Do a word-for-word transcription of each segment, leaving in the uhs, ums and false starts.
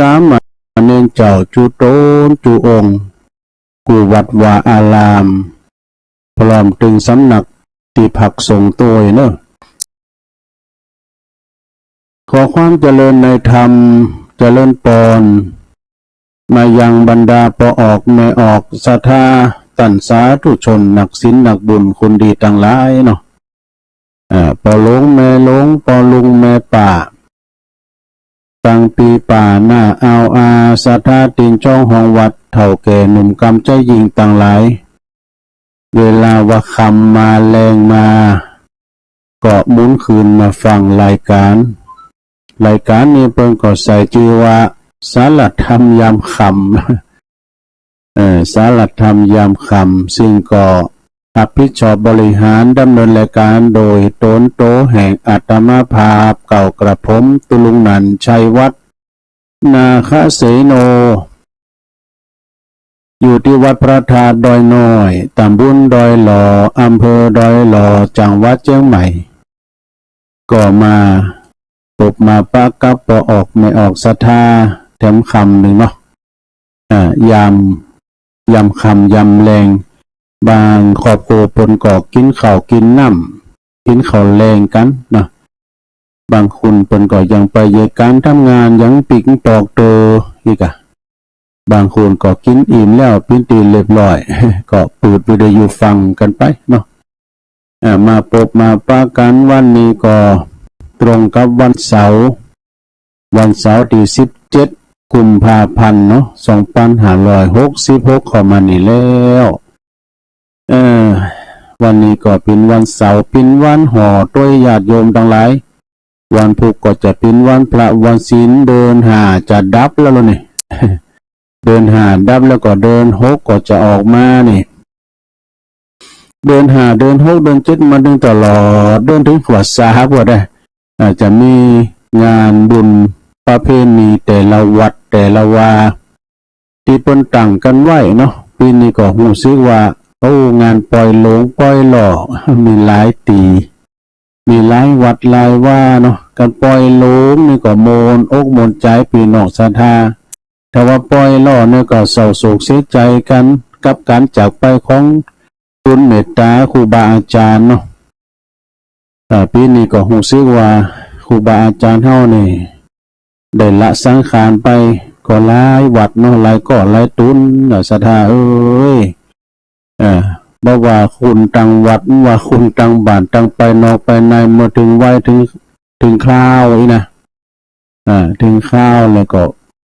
สามเณรเจ้าจุ๊ต๋นจุ๊องค์ กู้วัดวาอาราม พร้อมตึงสำนักตี้พักสงฆ์ตวยเนาะ ขอความเจริญในธรรม เจริญปอน มายังบรรดาป้อออกแม่ออกศรัทธา ต้านสาธุชน นักศีลนักบุญ คนดีตังหลายเนาะ เอ่อ ป้อหลวงแม่หลวง ป้อลุงแม่ป้า ตังปี้ป้าน้าอาวอา ศรัทธาตี๋นจ้องห้องวัด เฒ่าแก่หนุ่มกำใจ๊ยิ่งตังหลาย เวลาว่าค่ำมาแลงมา ก็หมุนคืนมาฟังรายก๋าน รายก๋านนี้เปิ้นก็ใส่จื้อว่า สารธรรมยามค่ำ เออ สารธรรมยามค่ำ ซึ่งก็รับผิดชอบบริหารดำเนินรายก๋านโดยต๋นโตแห่งอาตมาภาพ เกล้ากระผม ตุ๊ลุงนันท์ ชัยวัฒน์ นาคเสโน อยู่ตี้วัดพระธาตุดอยน้อย ต๋ำบลดอยหล่อ อำเภอดอยหล่อ จังหวัดเจียงใหม่ ก็มาปบมาปะกับป้อออกแม่ออกศรัทธาแถมค่ำนึ่งเนาะ อ่า ยาม ยามค่ำยามแลง บางครอบครัวเปิ้นก็กิ๋นข้าวกิ๋นน้ำ กิ๋นข้าวแลงกั๋นเนาะ บางคนเปิ้นก็ยังไปเยียะก๋านทำงาน ยังปิ๊กปอกเตออีกอะ บางคนก็กิ๋นอิ่มแล้วเป๋นตี้เรียบร้อย ก็เปิดวิทยุฟังกั๋นไปเนาะ อ่า มาปบมาปะกั๋นวันนี้ก็ตรงกับวันเสาร์ วันเสาร์ตี้สิบเจ็ดกุมภาพันธ์เนาะ สองปันห้าร้อยหกสิบหก เข้ามานี่แล้ว เออ วันนี้ก็เป๋นวันเสาร์ เป๋นวันห่อตวยญาติโยมตังหลาย วันพุธก็จะเป๋นวันพระวันศีล เดือนห้าจะดับแล้วล่ะนี่ เดือนห้าดับแล้วก็เดือนหกก็จะออกมานี่ เดือนห้า เดือนหก เดือนเจ็ด มาเถิงตลอด เดือนเถิงพรรษาพุ้นได้ อาจจะมีงานบุญประเพณีแต่ละวัดแต่ละวา ตี้เปิ้นตั้งกั๋นไว้เนาะ ปี๋นี้ก็ฮู้สึกว่า โอ้ งานปล่อยหลงปล่อยหล่อ มีหลายตี้ มีหลายวัดหลายวาเนาะ ก๋านปล่อยหลงนี่ก็ม่วนอกม่วนใจ๋ ปี้น้องศรัทธา ถ้าว่าปล่อยหล่อนี่ก็เศร้าโศกเสียใจ๋กั๋น กับก๋านจากไปของคุณเมตต๋าครูบาอาจ๋ารย์เนาะ อ่า ปี๋นี้ก็ฮู้สึกว่าครูบาอาจ๋ารย์เฮานี่ ได้ละสังขารไปก็หลายวัดเนาะ หลายก้อหลายตุ๊นเนาะ ศรัทธาเอ๋ย เออ บ่ว่าคนตังวัด ว่าคนตังบ้าน ตังไปนอกไปใน เมื่อเถิงวัยเถิง เถิงคราวอี้นะ อ่า เถิงคราวแล้วก็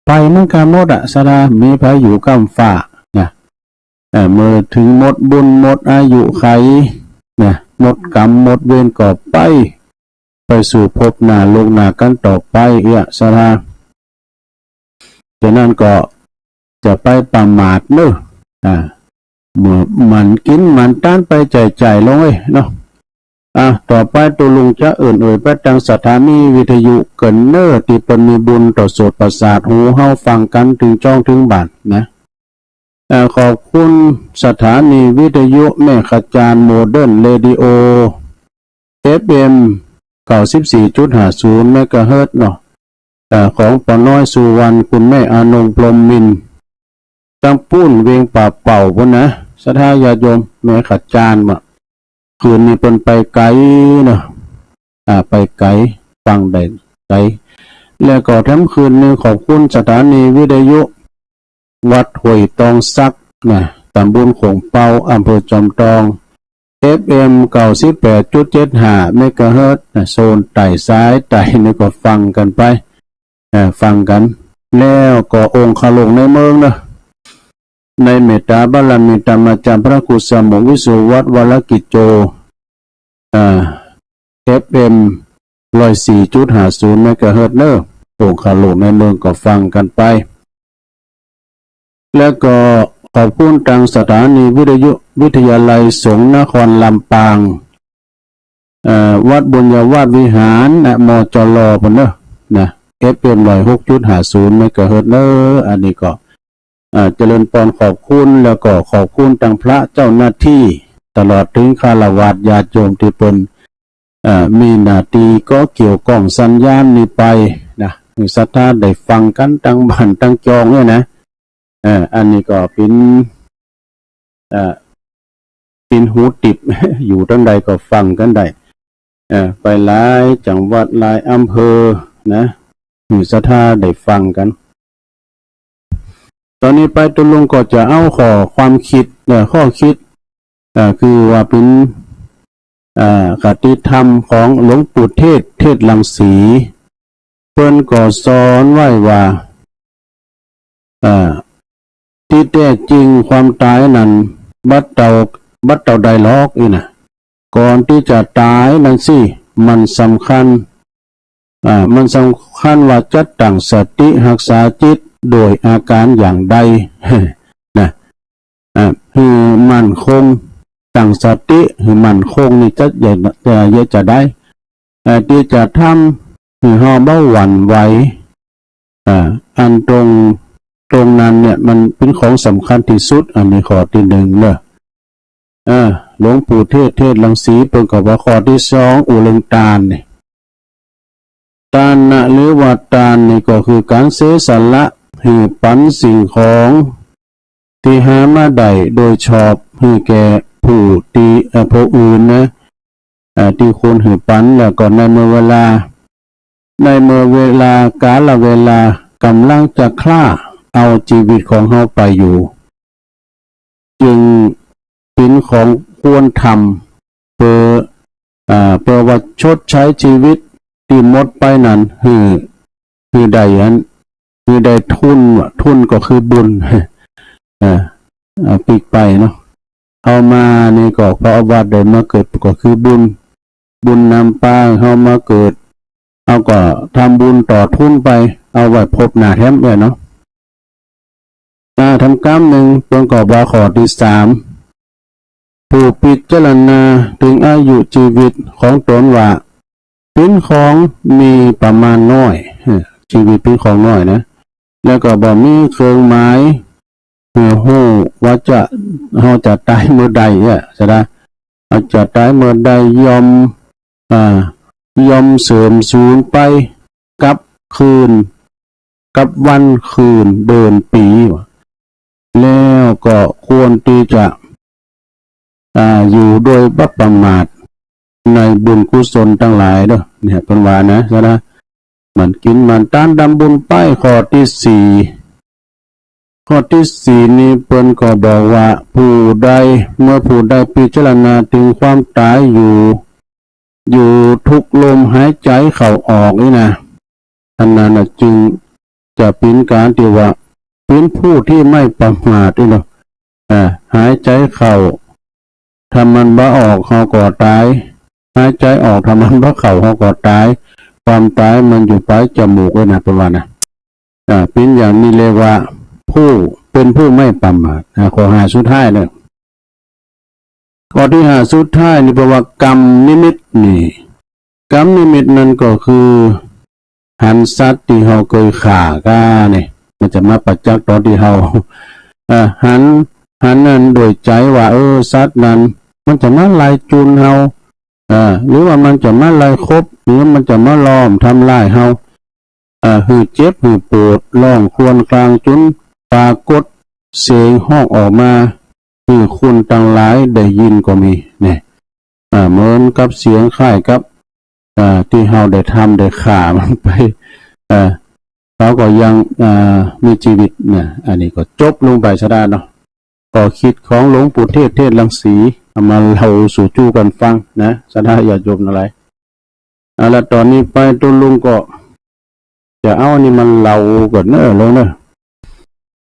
ไปเหมือนกั๋นหมดอะ ศรัทธา มีใผอยู่ก้ำฟ้านะ เออ เมื่อเถิงหมดบุญหมดอายุไขนะ หมดกรรมหมดเวรก็ไป ไปสู่ภพหน้าโลกหน้ากั๋นต่อไปเอี้ย ศรัทธา ฉะนั้นก็จะไปประมาทเนาะ อ่า เมื่อหมั่นกิ๋นหมั่นตานไปใจ้ๆ ลงเอ้ยเนาะ อ่ะ ต่อไปตุ๊ลุงจะเอิ้นเอ่ยไปตังสถานีวิทยุเกินเน่อ ตี้เปิ้นมีบุญต่อโสตประสาทหูเฮาฟังกั๋นเถิงจ้องเถิงบ้านนะ อ่า ขอบคุณสถานีวิทยุแม่ขจานโมเดิร์นเรดิโอ เอฟเอ็ม เก้าสิบสี่จุดห้าศูนย์เมกะเฮิรตซ์เนาะ อ่า ของป้อน้อยสุวรรณ คุณแม่อนงพรหมมินทร์ ตังปู๊นเวียงป่าเป่าปู๊นนะ ศรัทธาญาติโยม แม่ขจานบ่ะ คืนนี้เปิ้นไปไก๋เนาะ อ่า ไปไก๋ ฟังได้ไก๋ แล้วก็แถมคืนนึ่งขอบคุณสถานีวิทยุวัดห้วยตองสักนะ ตำบลโข่งเปา อำเภอจอมตอง เอฟเอ็ม เก้าสิบแปดจุดเจ็ดห้าเมกะเฮิรตซ์นะ โซนใต้สายใต้นี่ก็ฟังกั๋นไป เอ่อ ฟังกั๋น แล้วก็องคลุกในเมืองเนาะ ในเมตตาบารมีธรรมาจารย์พระครูสมุห์วิสุวัฒน์ วรกิจโจ อ่า เอฟเอ็ม ร้อยสี่จุดห้าศูนย์เมกะเฮิรตซ์เน่อ องคลุกในเมืองก็ฟังกั๋นไป แล้วก็ขอบคุณตังสถานีวิทยุวิทยาลัยสงฆ์นครลำปาง เอ่อ วัดบุญญาวาสวิหารนะ มจล ปู๊นเน่อ นะ เอฟเอ็ม ร้อยหกจุดห้าศูนย์เมกะเฮิรตซ์เน่อ อันนี้ก็ อ่า เจริญปอนขอบคุณ แล้วก็ขอบคุณตังพระเจ้าหน้าตี้ ตลอดเถิงฆราวาสญาติโยมตี้เปิ้น อ่า มีหน้าตี้ก็เกี่ยวก้องสัญญาณนี้ไปนะ หื้อศรัทธาได้ฟังกั๋นตังบ้านตังจองเนี่ยนะ เออ อันนี้ก็เป๋น เอ่อ เป๋นหูติบ อยู่ตังใดก็ฟังกั๋นได้ เอ่อ ไปหลายจังหวัดหลายอำเภอนะ หื้อศรัทธาได้ฟังกั๋น ต๋อนนี้ไปตุ๊ลุงก็จะเอาข้อความกึ๊ด เอ่อ ข้อคิด เอ่อ คือว่าเป๋น เอ่อ คติธรรมของหลวงปู่เทศ เทศรังสี เปิ้นก็สอนไว้ว่า เอ่อ ตี้แต๊จริงความต๋ายนั้นบ่เต้า บ่เต้าใดหรอกอี้นะ ก่อนตี้จะต๋ายนั้นสิ มันสำคัญ อ่า มันสำคัญว่าจะตั้งสติฮักษาจิตโดยอาก๋ารอย่างใด นะ อ่า หื้อมั่นคง ตั้งสติหื้อมั่นคงนี่จะ จะ จะ จะใด เอ่อ ตี้จะทำหื้อเฮาบ่หวั่นไหว อ่า อันตรง ตรงนั้นเนี่ยมันเป๋นของสำคัญตี้สุด อันนี้ข้อตี้นึ่งเนาะ เออ หลวงปู่เทศ เทศรังสี เปิ้นก็ว่าข้อตี้สอง อู้เรื่องตานนี่ ตานะ หรือว่าตานนี่ก็คือก๋านเสียสละหื้อปันสิ่งของตี้หามาได้โดยชอบหื้อแก่ผู้ตี้ เอ่อ ผู้อื่นนะ เอ่อ ตี้ควรหื้อปัน แล้วก็ในเมื่อเวลา ในเมื่อเวลากาลเวลาก่ำลังจะคล้าเอาจีวิตของเฮาไปอยู่ จึงเป๋นของควรทำ เปื้อ อ่า เปื้อว่าชดใช้จีวิตตี้หมดไปนั้น หื้อ หื้อได้อัน หื้อได้ทุน ว่าทุนก็คือบุญ เออ เอาปิ๊กไปเนาะ เฮามานี่ก็เพราะว่าได้มาเกิดก็คือบุญ บุญนำพาเฮามาเกิด เฮาก็ทำบุญต่อทุนไป เอาไว้ภพหน้าแถมด้วยเนาะ อ่า ถามกำนึ่ง เปิ้นก็ว่าข้อตี้สาม ผู้พิจารณาเถิงอายุจีวิตของตนว่าเป๋นของมีประมาณน้อย เออ จีวิตเป๋นของน้อยนะ แล้วก็บ่มีเครื่องหมาย เออ ฮู้ว่าจะ เฮาจะต๋ายเมื่อใดเนี่ย จะได้ เฮาจะต๋ายเมื่อใด ย่อม อ่า ย่อมเสื่อมสูญไปกับคืน กับวันคืนเดือนปี๋ แล้วก็ควรตี้จะ อ่า อยู่โดยบ่ประมาทในบุญกุศลตังหลายเด้อ เนี่ย เปิ้นว่านะ จะได้ หมั่นกิ๋นหมั่นตานทำบุญไป ข้อตี้สี่ ข้อตี้สี่นี่เปิ้นก็บอกว่า ผู้ใด เมื่อผู้ใดพิจารณาเถิงความต๋ายอยู่ อยู่ทุกลมหายใจ๋เข้าออกนี่นะ อันนั้นน่ะจึงจะเป๋นก๋านตี้ว่าเป๋นผู้ตี้ไม่ประมาทนี่เนาะ อ่า หายใจ๋เข้า ถ้ามันบ่ออกเฮาก็ต๋าย หายใจ๋ออก ถ้ามันบ่เข้าเฮาก็ต๋าย ความต๋ายมันอยู่ป๋ายจมูกเลยนะ เปิ้นว่านะ อ่า เป๋นอย่างนี้เรียกว่าผู้ เป๋นผู้ไม่ประมาท อ่า ข้อห้าสุดท้ายเนี่ย ข้อตี้ห้าสุดท้ายนี่เปิ้นว่ากรรมนิมิตนี่ กรรมนิมิตนั้นก็คือ หันสัตว์ตี้เฮาเกยฆ่าก้านี่ มันจะมาประจักษ์ต๋อนตี้เฮา เอ่อ หัน หันนั้นโดยใจ๋ว่า เออ สัตว์นั้น มันจะมาไล่จู๋นเฮา เอ่อ หรือว่ามันจะมาไล่ขบ หรือมันจะมาล้อมทำลายเฮา เอ่อ หื้อเจ็บ หื้อปวด ร้องครวญครางจุนปรากฏเสียงฮ้องออกมา หื้อคนตังหลายได้ยินก็มี เนี่ย อ่า เหมือนกับเสียงคล้ายกับ อ่า ตี้เฮาได้ทำได้ฆ่ามันไป อ่า เขาก็ยัง อ่า มีจีวิตนะ อันนี้ก็จบลงไปซะได้เนาะ ข้อคิดของหลวงปู่เทศ เทศรังสี เอามาเล่าสู่จู้กั๋นฟังนะ ศรัทธาญาติโยมตังหลาย อ่า แล้วต๋อนนี้ไปตุ๊ลุงก็จะเอาอันนี้มาเล่าก่อนเน้อ ลงเน้อ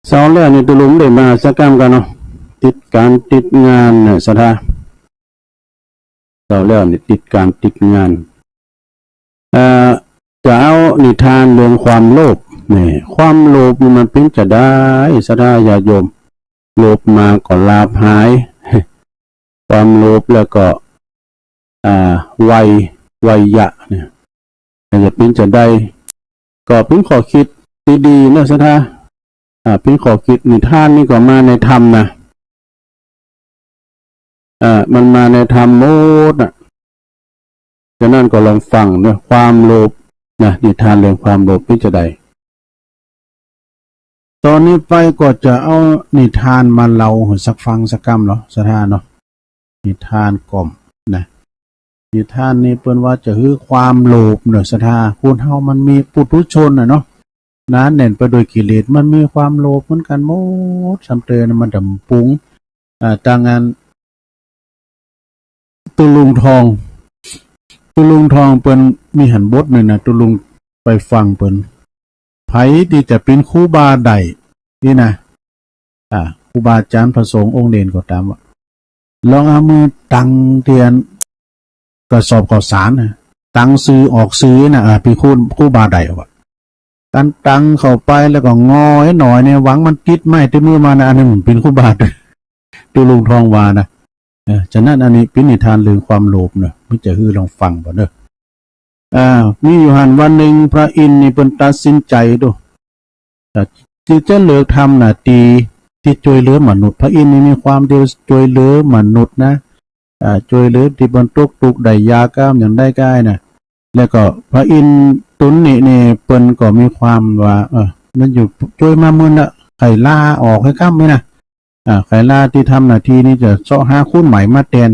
เช้าแล้วนี่ตุ๊ลุงได้มาสักกำกั๋นเนาะ ติดก๋านติดงานเนี่ย ศรัทธา เช้าแล้วนี่ติดก๋านติดงาน เอ่อ จะเอานิทานเรื่องความโลภ นี่ ความโลภนี่มันเป๋นจะใด ศรัทธาญาติโยม โลภมาก็ลาภหาย ความโลภแล้วก็ อ่า ไวย ไวยยะเนี่ย มันจะเป๋นจะใด ก็เป๋นข้อคิดตี้ดีนะ ศรัทธา อ่า เป๋นข้อคิด นิทานนี่ก็มาในธรรมนะ อ่า มันมาในธรรมหมดน่ะ ฉะนั้นก็ลองฟังเนาะ ความโลภ นะ นิทานเรื่องความโลภเป๋นจาใด ต๋อนนี้ไปก็จะเอานิทานมาเล่าหื้อสักฟังสักกำเนาะ ศรัทธาเนาะ นิทานก่อมนะ นิทานนี้เปิ้นว่าจะหื้อความโลภเนาะ ศรัทธา คนเฮามันมีปุถุชนน่ะเนาะ หนาแน่นไปด้วยกิเลส มันมีความโลภเหมือนกั๋นหมด ซ้ำเตอนะ มันดำปุง อ่า ตางอั้น ตุ๊ลุงทอง ตุ๊ลุงทองเปิ้นมีหันบทนึ่งนะ ตุ๊ลุงไปฟังเปิ้น ใผตี้จะเป๋นครูบาได้นี่นะ อ่า ครูบาอาจ๋ารย์พระสงฆ์องค์เณรก็ต๋ามว่า ลองเอามือตังเตียนกระสอบข้าวสารนะ ตังซื่อออกซื่อนะ อ่า เป๋นครู ครูบาได้ว่า กั๋นตังเข้าไปแล้วก็งอยหน่อยเนี่ย หวังมันติดไม้ติดมือมานะ อันนี้มันเป๋นครูบาได้ ตุ๊ลุงทองว่านะ เออ ฉะนั้นอันนี้เป๋นนิทานเรื่องความโลภเนาะ มันจะหื้อลองฟังบ่เนาะ อ่า มีอยู่หั้นวันนึ่งพระอินทร์นี่เปิ้นตัดสินใจ๋ดู อ่า ตี้จะเลิกทำหน้าตี้ตี้จ้วยเหลือมนุษย์ พระอินทร์นี่มีความเดียวจ้วยเหลือมนุษย์นะ อ่า จ้วยเหลือตี้เปิ้นตกตุ๊กข์ได้ยาก ก้ามอย่างใดก้ายนะ แล้วก็พระอินทร์ต๋นนี้นี่เปิ้นก็มีความว่า เออ มันอยู่จ้วยมาเมินละ ใค่ลาออกหื้อก้ำนี่นะ อ่า ใค่ลาตี้ทำหน้าตี้นี่จะเซาะหาคนใหม่มาแตน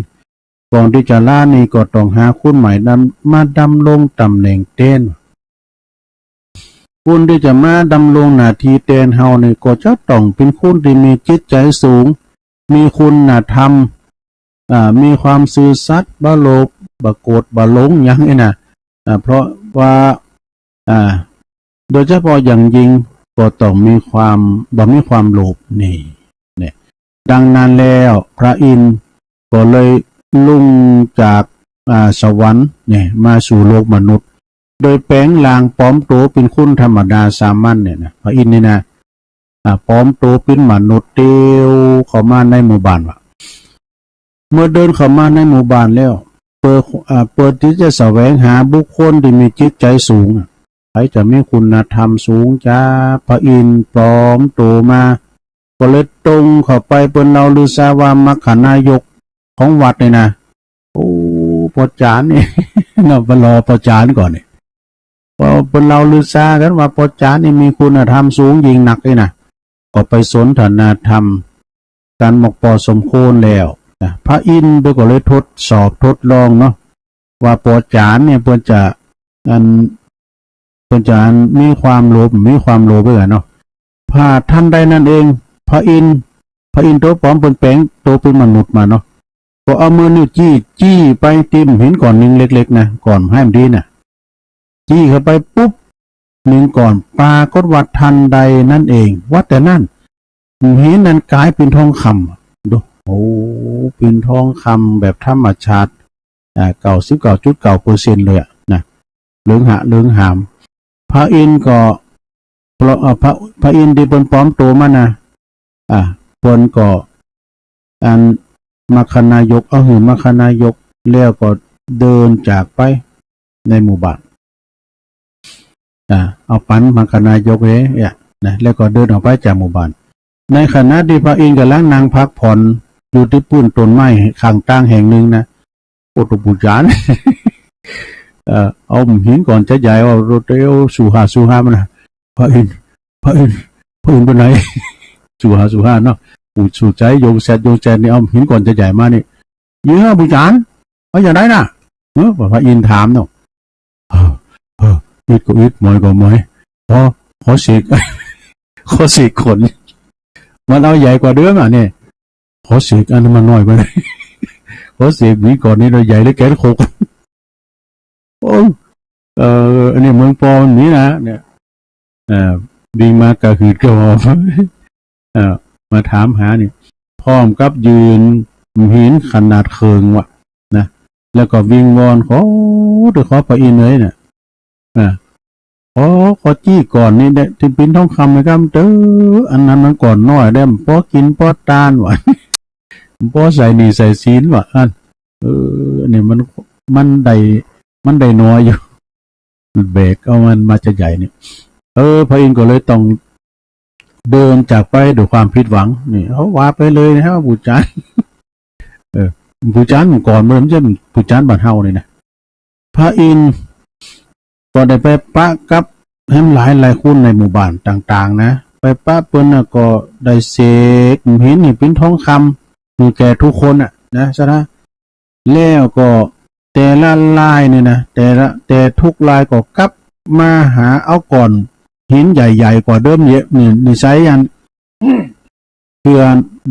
ก่อนตี้จะลานี่ก็ต้องหาคนใหม่นั้นมาดำรงต๋ำแหน่งแตน คนตี้จะมาดำรงหน้าตี้แตนเฮานี่ก็จะต้องเป๋นคนตี้มีจิตใจ๋สูง มีคุณธรรม อ่า มีความซื่อสัตย์ บ่โลภ บ่โกรธ บ่หลงหยังนี่นะ อ่า เพราะว่า อ่า โดยเฉพาะอย่างยิ่งก็ต้องมีความ บ่มีความโลภนี่ เนี่ย ดังนั้นแล้วพระอินทร์ก็เลยลงจาก อ่า สวรรค์เนี่ยมาสู่โลกมนุษย์ โดยแป๋งร่างปลอมตั๋วเป๋นคนธรรมดาสามัญเนี่ยนะ พระอินทร์นี่นะ อ่า ปลอมตั๋วเป๋นมนุษย์เตียวเข้ามาในหมู่บ้านว่ะ เมื่อเดินเข้ามาในหมู่บ้านแล้ว เปิด อ่า เปิดตี้จะแสวงหาบุคคลตี้มีจิตใจ๋สูงอะ ใผจะมีคุณธรรมสูงจ๊า พระอินทร์ปลอมตั๋วมา ก็เลยตรงเข้าไป เปิ้นเล่าลือซาว่ามัคคานายกของวัดนี่นะ โอ้ ป้อจ๋ารย์นี่ เนาะ ไปรอป้อจ๋ารย์ก่อนนี่ พอเปิ้นเล่าลือซากั๋นว่าป้อจ๋ารย์นี่มีคุณธรรมสูงยิ่งนักนี่นะ ก็ไปสนทนาธรรมกั๋นหมอกปอสมควรแล้วนะ พระอินทร์เปิ้นก็เลยทดสอบทดลองเนาะ ว่าป้อจ๋ารย์เนี่ยเปิ้นจะ อัน เปิ้นจะอันมีความโลภ มีความโลภเปื้อกั๋นเนาะ พอทันใดนั้นเอง พระอินทร์ พระอินทร์ตั๋วปลอมเปิ้นแป๋งตั๋วเป๋นมนุษย์มาเนาะ ก็เอามือนิ้วจี้ จี้ไปตี้หินก้อนนึ่งเล็กๆ นะ ก้อนแหมดีน่ะ จี้เข้าไปปุ๊บ นึ่งก้อน ปรากฏว่าทันใดนั้นเอง ว่าแต่นั้น หินนั้นก๋ายเป๋นทองคำ ดู โอ้ เป๋นทองคำแบบธรรมชาติ อ่า เก้าสิบเก้าจุดเก้าเปอร์เซ็นต์ เลยอะนะ เหลืองหะเหลืองหาม พระอินทร์ก็ พระ เอ่อ พระ พระอินทร์ตี้เปิ้นปลอมตั๋วมานะ อ่า เปิ้นก็ อัน มัคคานายก เอาหื้อมัคคานายก แล้วก็เดินจากไปในหมู่บ้าน อ่า เอาปั๋นมัคคานายกเลยเนี่ยนะ แล้วก็เดินออกไปจากหมู่บ้าน ในขณะตี้พระอินทร์ก่ำลังนั่งพักผ่อนอยู่ตี้ปื้นต้นไม้ข้างตางแห่งนึ่งนะ โอ้ ตุ๊ปู๋จ๋ารย์ เอ่อ เอาหินก้อนใจ๋ๆ เอาโรเตวสูหาสูหามันนะ พระอินทร์ พระอินทร์ พระอินทร์ไปไหน สูหาสูหาเนาะ ปู่สู่ใจ๋โยงแซดโยงแซดนี่ เอาหินก้อนใจ๋ๆ มานี่ เยียะ ปู่จ๋ารย์ เอาอย่างใดน่ะ เออ พระอินทร์ถามเนาะ เออ เออ อิดก็อิด หมอยก็หมอย ขอ ขอเสก ขอเสกขน มันเอาใหญ่กว่าเดิมอ่ะเนี่ย ขอเสกอันนั้นมันน้อยไป ขอเสกหวีก้อนนี้หน่อย ใหญ่เหลือแขนโขก โอ้ เอ่อ อันนี้เมืองปอมันมีนะ เนี่ย เอ่อ วิ่งมากระหืดกระหอบ เอ่อ มาถามหานี่ พร้อมกับยื่นหินขนาดเคิงว่ะ นะ แล้วก็วิงวอนขอ เต๊อะ ขอพระอินทร์เอ๋ยเนี่ย อ่ะ ขอ ขอจี้ก้อนนี้เต๊อะ ตี้เป๋นทองคำนะครับ เต๊อะ อันนั้นมันก้อนน้อยเต๊อะ บ่พอกิ๋นพอตานว่ะ บ่พอใส่หนี้ใส่สินว่ะ อัน เออ เนี่ยมัน มันได้ มันได้น้อยอยู่ แบกเอามันมาจะใหญ่เนี่ย เออ พระอินทร์ก็เลยต้องเดินจากไปด้วยความผิดหวัง นี่ เขาว่าไปเลยนะครับ ปู่จ๋ารย์ เออ ปู่จ๋ารย์ก่อน มันไม่ใช่ปู่จ๋ารย์บ้านเฮานี่นะ พระอินทร์ ก็ได้ไปปะกับแหมหลายๆ คนในหมู่บ้านต่างๆ นะ ไปปะเปิ้นน่ะก็ได้เสกหินนี่เป๋นทองคำหื้อแก่กู้คนน่ะนะ ศรัทธา แล้วก็แต่ละรายเนี่ยนะ แต่ละ แต่กู้รายก็กลับมาหาเอาก้อนหินใหญ่ๆ กว่าเดิมเยอะ นี่ นิสัยอัน เปื้อ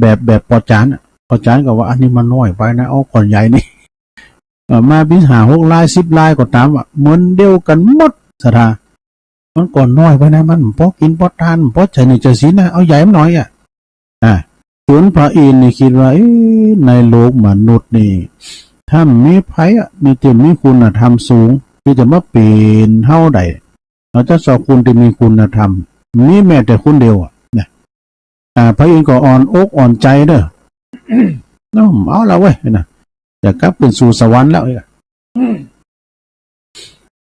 แบบ แบบปอดจานอะ ปอดจานก็ว่า "อันนี้มันน้อยไปนะ เอาก้อนใหญ่นี่" เอ่อ มาเป๋นห้าหกราย สิบรายก็ต๋ามอะ เหมือนเดียวกั๋นหมด ศรัทธา มันก็น้อยไปนะ มันบ่ปอกิ๋นปอตาน บ่ปอใจ๋นี่ใจ๋ศีลนะ เอาใหญ่มันหน่อยอะ อ่า จ๋นพระอินทร์นี่กึ๊ดว่า เอ๊ะ ในโลกมนุษย์นี่ ถ้ามีใผอะ ตี้จะมีคุณธรรมสูง ตี้จะมาเป๋นเฮาได้ เฮาจะสอบคนตี้มีคุณธรรม มีแม้แต่คนเดียวอะ นะ อ่า พระอินทร์ก็อ่อนอกอ่อนใจ๋เน่อ เนาะ เอาละเว้ย นะ จะกลับขึ้นสู่สวรรค์แล้ว เอ้ย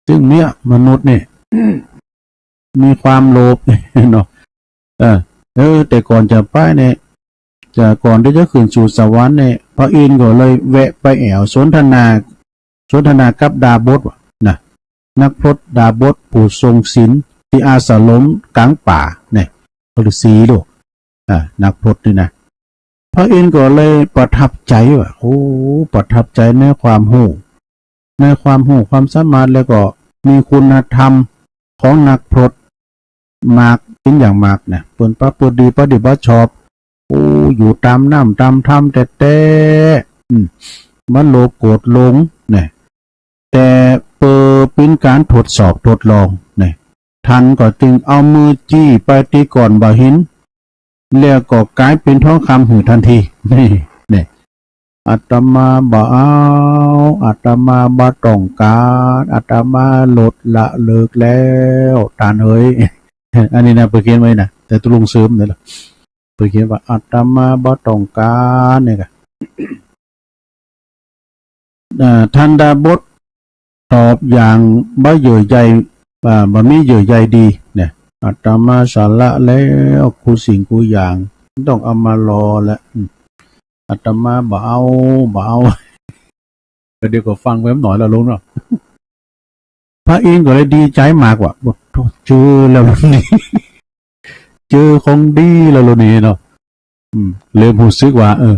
ซึ่งเนี่ย มนุษย์นี่ มีความโลภ เนาะ เออ เออ แต่ก่อนจะไปเนี่ย จะ ก่อนตี้จะขึ้นสู่สวรรค์เนี่ย พระอินทร์ก็เลยแวะไปแอ่วสนทนา สนทนากับดาบสว่ะ นะ นักพรตดาบสผู้ทรงศีลตี้อาสรมก๋างป่าเนี่ย ฤาษีโลก อ่า นักพรตนี่นะ พระอินทร์ก็เลยประทับใจ๋ว่ะ โอ้ ประทับใจ๋ในความฮู้ ในความฮู้ความสามารถ แล้วก็มีคุณธรรมของนักพรตมาก เป๋นอย่างมากนะ เปิ้นประพฤติดีปฏิบัติชอบ โอ้ อยู่ต๋ามน้ำต๋ามธรรมแต๊ๆ อืม บ่โลภโกรธหลงนะ แต่เปื้อเป๋นก๋านทดสอบทดลองนะ ท่านก็จึงเอามือจี้ไปตี้ก้อนบ่าหิน แล้วก็ก๋ายเป๋นทองคำหื้อทันที นี่ นี่ อาตมาบ่เอา อาตมาบ่ต้องก๋าน อาตมาลดละเลิกแล้ว ต้านเอ๋ย อันนี้นะ เปิ้นเขียนไว้นะ แต่ตุ๊ลุงเสริมเนี่ยละ เปิ้นเขียนว่า อาตมาบ่ต้องก๋าน เนี่ยกะ อ่า ท่านดาบสตอบอย่างบ่เยื่อใย อ่า บ่มีเยื่อใยดีเนี่ย อาตมาสละแล้วกู้สิ่งกู้อย่าง บ่ต้องเอามาหล่อแล้ว อืม อาตมาบ่เอา บ่เอา ก็เดี๋ยวก็ฟังไปหน่อยละลุงเนาะ พระอินทร์ก็เลยดีใจ๋มากว่ะ โอ้โธ่ เจอแล้วลุงนี่ เจอของดีแล้วลุงนี่เนาะ อืม เลยฮู้สึกว่า เออ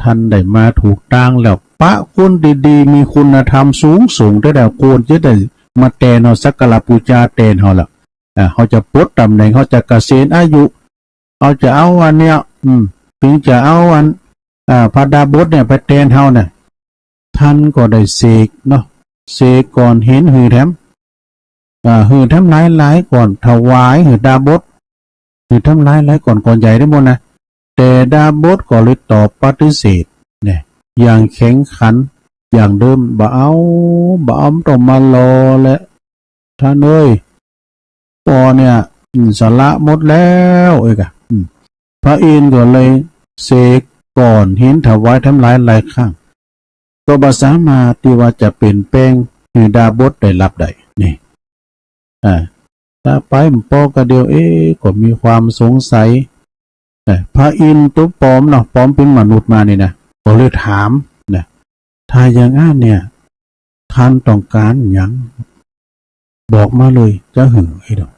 ท่านได้มาถูกตางแล้ว ปะคนดีๆ มีคุณธรรมสูงๆ แต๊ๆ ควรจะได้มาแตนเฮา สักการะปู๋จาแตนเฮาแล้ว อ่า เฮาจะปลดต๋ำแหน่ง เฮาจะเกษียณอายุ เฮาจะเอาอันเนี้ย อืม เถิงจะเอาอัน อ่า พระดาบสเนี่ยไปแตนเฮาเนี่ย ท่านก็ได้เสกเนาะ เสกก้อนหินหื้อแถม อ่า หื้อแถมหลายๆ ก้อน ถวายหื้อดาบส หื้อแถมหลายๆ ก้อน ก้อนใหญ่ได้หมดนะ แต่ดาบสก็เลยตอบปฏิเสธเนี่ย อย่างแข็งขันอย่างเดิม บ่เอา บ่เอา บ่ต้องมาหล่อแล้ว ท่านเอ๋ย ปอเนี่ย อืม สละหมดแล้ว เอ้ยกะ อืม พระอินทร์ก็เลยเสกก้อนหินถวายแถมหลายๆ ครั้ง ก็บ่สามารถตี้ว่าจะเปลี่ยนแปลงหื้อดาบสได้รับได้ นี่ อ่า ถ้าไปบ่ปอก็เดียว เอ๊ะ ก็มีความสงสัย เอ่อ พระอินทร์ตุ๊ป๋อมเนาะ ป๋อมเป๋นมนุษย์มานี่นะ ก็เลยถามนะ ถ้าอย่างอั้นเนี่ย ท่านต้องก๋านหยัง บอกมาเลย จะหื้อให้ดอก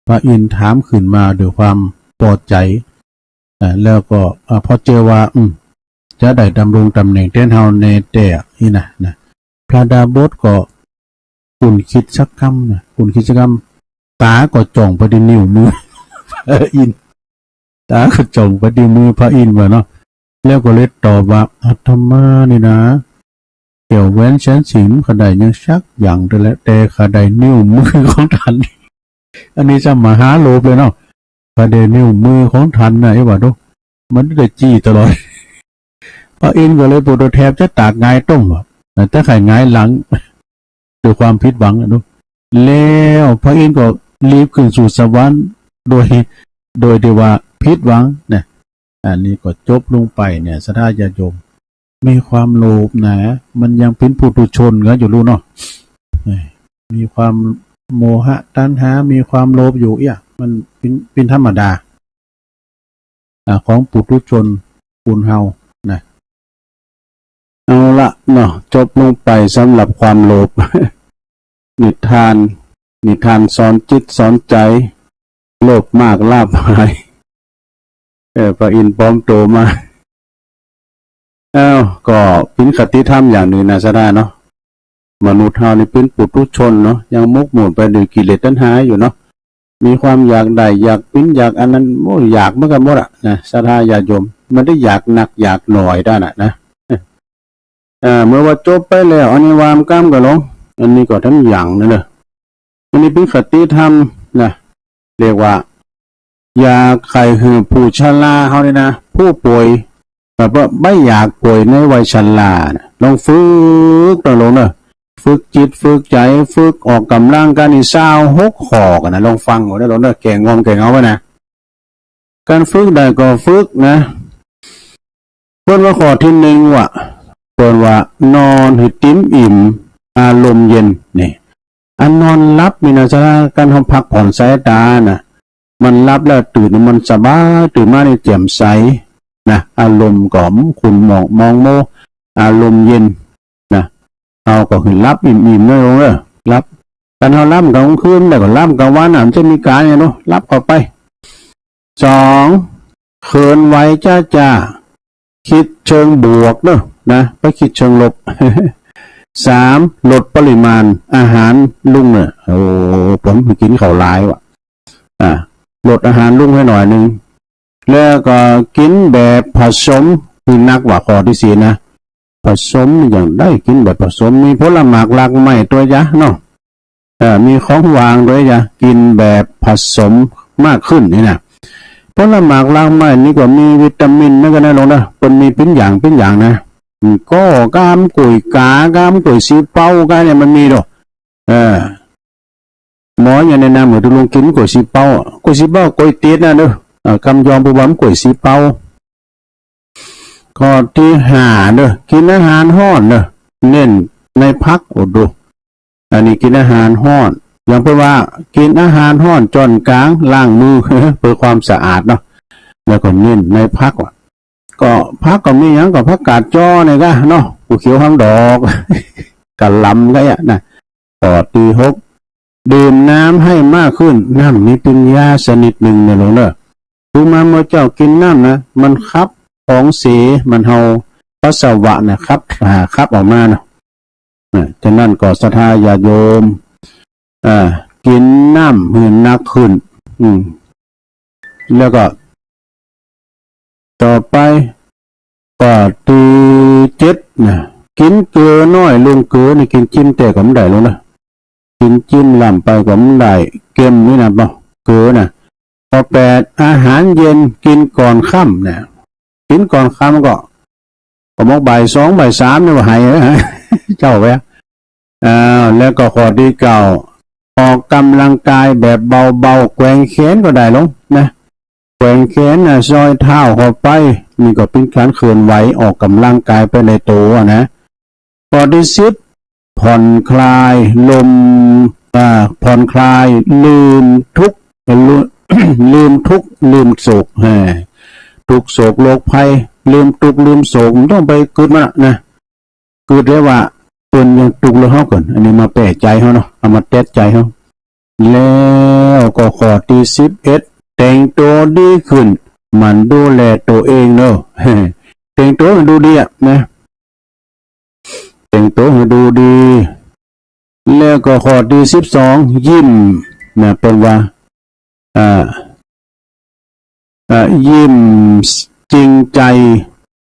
พระอินทร์ถามขึ้นมาด้วยความปอใจ๋ อ่า แล้วก็ อ่า ปอเจื้อว่า อืม จะได้ดำรงต๋ำแหน่งแตนเฮาแน่แต๊อี้นะ นะ พระดาบสก็ครุ่นคิดสักกำนะ ครุ่นคิดสักกำ ต๋าก็จ้องไปตี้นิ้วมือ พระอินทร์ ต๋าก็จ้องไปตี้มือพระอินทร์ว่ะเนาะ แล้วก็เลยตอบว่า อาตมานี่นะ แก้วแหวนแสนสิงห์ข้าได้ยังสักอย่างเดียวแหละ แต่ข้าได้นิ้วมือของท่าน อันนี้จะมหาโลภเลยเนาะ ข้าได้นิ้วมือของท่านนะ ไอ้ว่าดู มันได้จี้ตลอด พระอินทร์ก็เลยปวดแทบจะตากหงายต้มอะ แต่ถ้าใค่หงายหลัง ด้วยความผิดหวังอะเนาะ แล้วพระอินทร์ก็รีบขึ้นสู่สวรรค์โดย โดยตี้ว่าผิดหวังนะ อันนี้ก็จบลงไปเนี่ย ศรัทธาญาติโยม มีความโลภนะ มันยังเป๋นปุถุชนกั๋นอยู่ลูกเนาะ เอ้ย มีความโมหะตัณหา มีความโลภอยู่เอี้ย มันเป๋น เป๋นธรรมดา อ่า ของปุถุชนคนเฮานะ เอาละเนาะ จบลงไปสำหรับความโลภ นิทาน นิทานสอนจิตสอนใจ๋ โลภมากลาภหาย เออ พระอินทร์ปลอมตั๋วมา อ้าว ก็เป๋นคติธรรมอย่างนึ่งนะศรัทธาเนาะ มนุษย์เฮานี่เป๋นปุถุชนเนาะ ยังหมกหมุ่นไปด้วยกิเลสตัณหาอยู่เนาะ มีความอยากได้ อยากเป๋น อยากอันนั้น โอ้ อยากเหมือนกั๋นหมดอะนะ ศรัทธาญาติโยม บ่ได้อยากนักอยากหน้อยด้านน่ะนะ อ่า เมื่อว่าจบไปแล้ว อันนี้ว่าก้ำกั๋นลง อันนี้ก็ต้านยังนั่นเน่อ อันนี้เป๋นคติธรรมนะ เรียกว่า อยากใค่หื้อผู้ชราเฮานี่นะ ผู้ป่วย แบบว่าบ่อยากป่วยในวัยชรานะ ลองฝึกตวยลงเน่อ ฝึกจิตฝึกใจ๋ ฝึกออกก๋ำลังกายนี่ซาวหกข้อกั๋นนะ ลองฟังเอาเน่อ ลองเน่อ แก้ง่วงแก้เหงาไว้นะ ก๋านฝึกได้ก็ฝึกนะ เปิ้นว่าข้อตี้นึ่งว่า เปิ้นว่านอนหื้อติ๋มอิ่ม อารมณ์เย็น นี่ อันนอนหลับนี่นะศรัทธา ก๋านเฮาพักผ่อนสายต๋านะ มันหลับแล้วตื่นนี่มันสบาย ตื่นมานี่แจ่มใสนะ อารมณ์ก็ขุ่นหมอง หมองมัว อารมณ์เย็นนะ เฮาก็หื้อหลับอิ่มๆ เน่อลงเน่อ หลับ ก๋านเฮาหลับก๋างคืนได้ก็หลับก๋างวันน่ะ มันจะมีก๋านหยังเนาะ หลับเข้าไป สอง เคลื่อนไหวจ๊าๆ กึ๊ดเชิงบวกเน่อนะ บ่กึ๊ดเชิงลบ สาม ลดปริมาณอาหารลุงเน่อ โอ้ ผมกิ๋นข้าวหลายว่ะ อ่า ลดอาหารลุงหื้อหน้อยนึ่ง แล้วก็กิ๋นแบบผสมหื้อนักว่า ข้อตี้สี่นะ ผสมอย่างใด กิ๋นแบบผสม มีผลหมากรากไม้ตวยจ๊ะเนาะ เอ่อ มีของหวานตวยจ๊ะ กิ๋นแบบผสมมากขึ้นนี่นะ ผลหมากรากไม้นี่ก็มีวิตามินเหมือนกั๋นนะลงเน่อ เปิ้นมีเป๋นอย่างเป๋นอย่างนะ อืม ก็ก้ามก๋วยก๋า ก้ามก๋วยซี้เป๊า ก้าเนี่ยมันมีเนาะ เออ หมอยังแนะนำหื้อตุ๊ลุงกิ๋นก๋วยซี้เป๊า ก๋วยซี้เป๊าก๋วยเตี๋ยวนะเน่อ เอ่อ กำยองปูบำก๋วยซี้เป๊า ข้อตี้ห้าเน่อ กิ๋นอาหารฮ้อนเน่อ เน้นในผัก โอ้ ดู อันนี้กิ๋นอาหารฮ้อน อย่างเปิ้นว่ากิ๋นอาหารฮ้อนจ้อนก๋าง ล้างมือ เปื้อความสะอาดเนาะ แล้วก็เน้นในผักว่ะ ก็ผักก็มีหยัง ก็ผักกาดจ้อนี่ก้าเนาะ กูเขียวหางดอก กะหล่ำก้าอะนะ ข้อตี้หก ดื่มน้ำให้มากขึ้น น้ำนี่เป๋นยาชนิดนึ่งเน่อลงเน่อ คือมาเมื่อเจ้ากิ๋นน้ำนะ มันขับของเส มันเฮาปัสสาวะนะ ขับ อ่า ขับออกมาเนาะ อ่า ฉะนั้นก็ศรัทธาญาติโยม อ่า กิ๋นน้ำหื้อนักขึ้น อืม แล้วก็ ต่อไป ข้อตี้เจ็ดนะ กิ๋นเกลือน้อยลง เกลือนี่กิ๋นจิ้มแต๊ก็บ่ได้ลงเน่อ กิ๋นจิ้มล้ำไปก็บ่ได้ เค็มนี่นะเปล่า เกลือนะ ข้อแปด อาหารเย็นกิ๋นก่อนค่ำนะ กิ๋นก่อนค่ำก็ ก็มกบ่ายสองบ่ายสามนี่ว่าไหว เจ้าแวะ อ่า แล้วก็ข้อตี้เก้า ออกก๋ำลังกายแบบเบาๆ แกว่งแขนก็ได้ลงนะ แกว่งแขนนะ ซอยเท้าเข้าไป นี่ก็เป๋นก๋านเคลื่อนไหว ออกก๋ำลังกายไปในตั๋วนะ ข้อตี้สิบ ผ่อนคลายลม อ่า ผ่อนคลาย ลืมทุกข์ ลืม ลืมทุกข์ ลืมโศก แหม ทุกข์โศกโรคภัย ลืมทุกข์ ลืมโศก บ่ต้องไปกึ๊ดมันอะนะ กึ๊ดได้ว่าเปิ้นยังตุ๊กข์เหลือเฮาก่อน อันนี้มาแปะใจ๋เฮาเนาะ เอามาแต๊ใจ๋เฮา แล้วก็ข้อตี้สิบเอ็ด แต่งตั๋วดีขึ้น หมั่นดูแลตั๋วเองเนาะ แต่งตั๋วหื้อดูดีอะนะ แต่งตั๋วหื้อดูดี แล้วก็ข้อตี้สิบสอง ยิ้มนะ เปิ้นว่า อ่า อ่า ยิ้มจริงใจ๋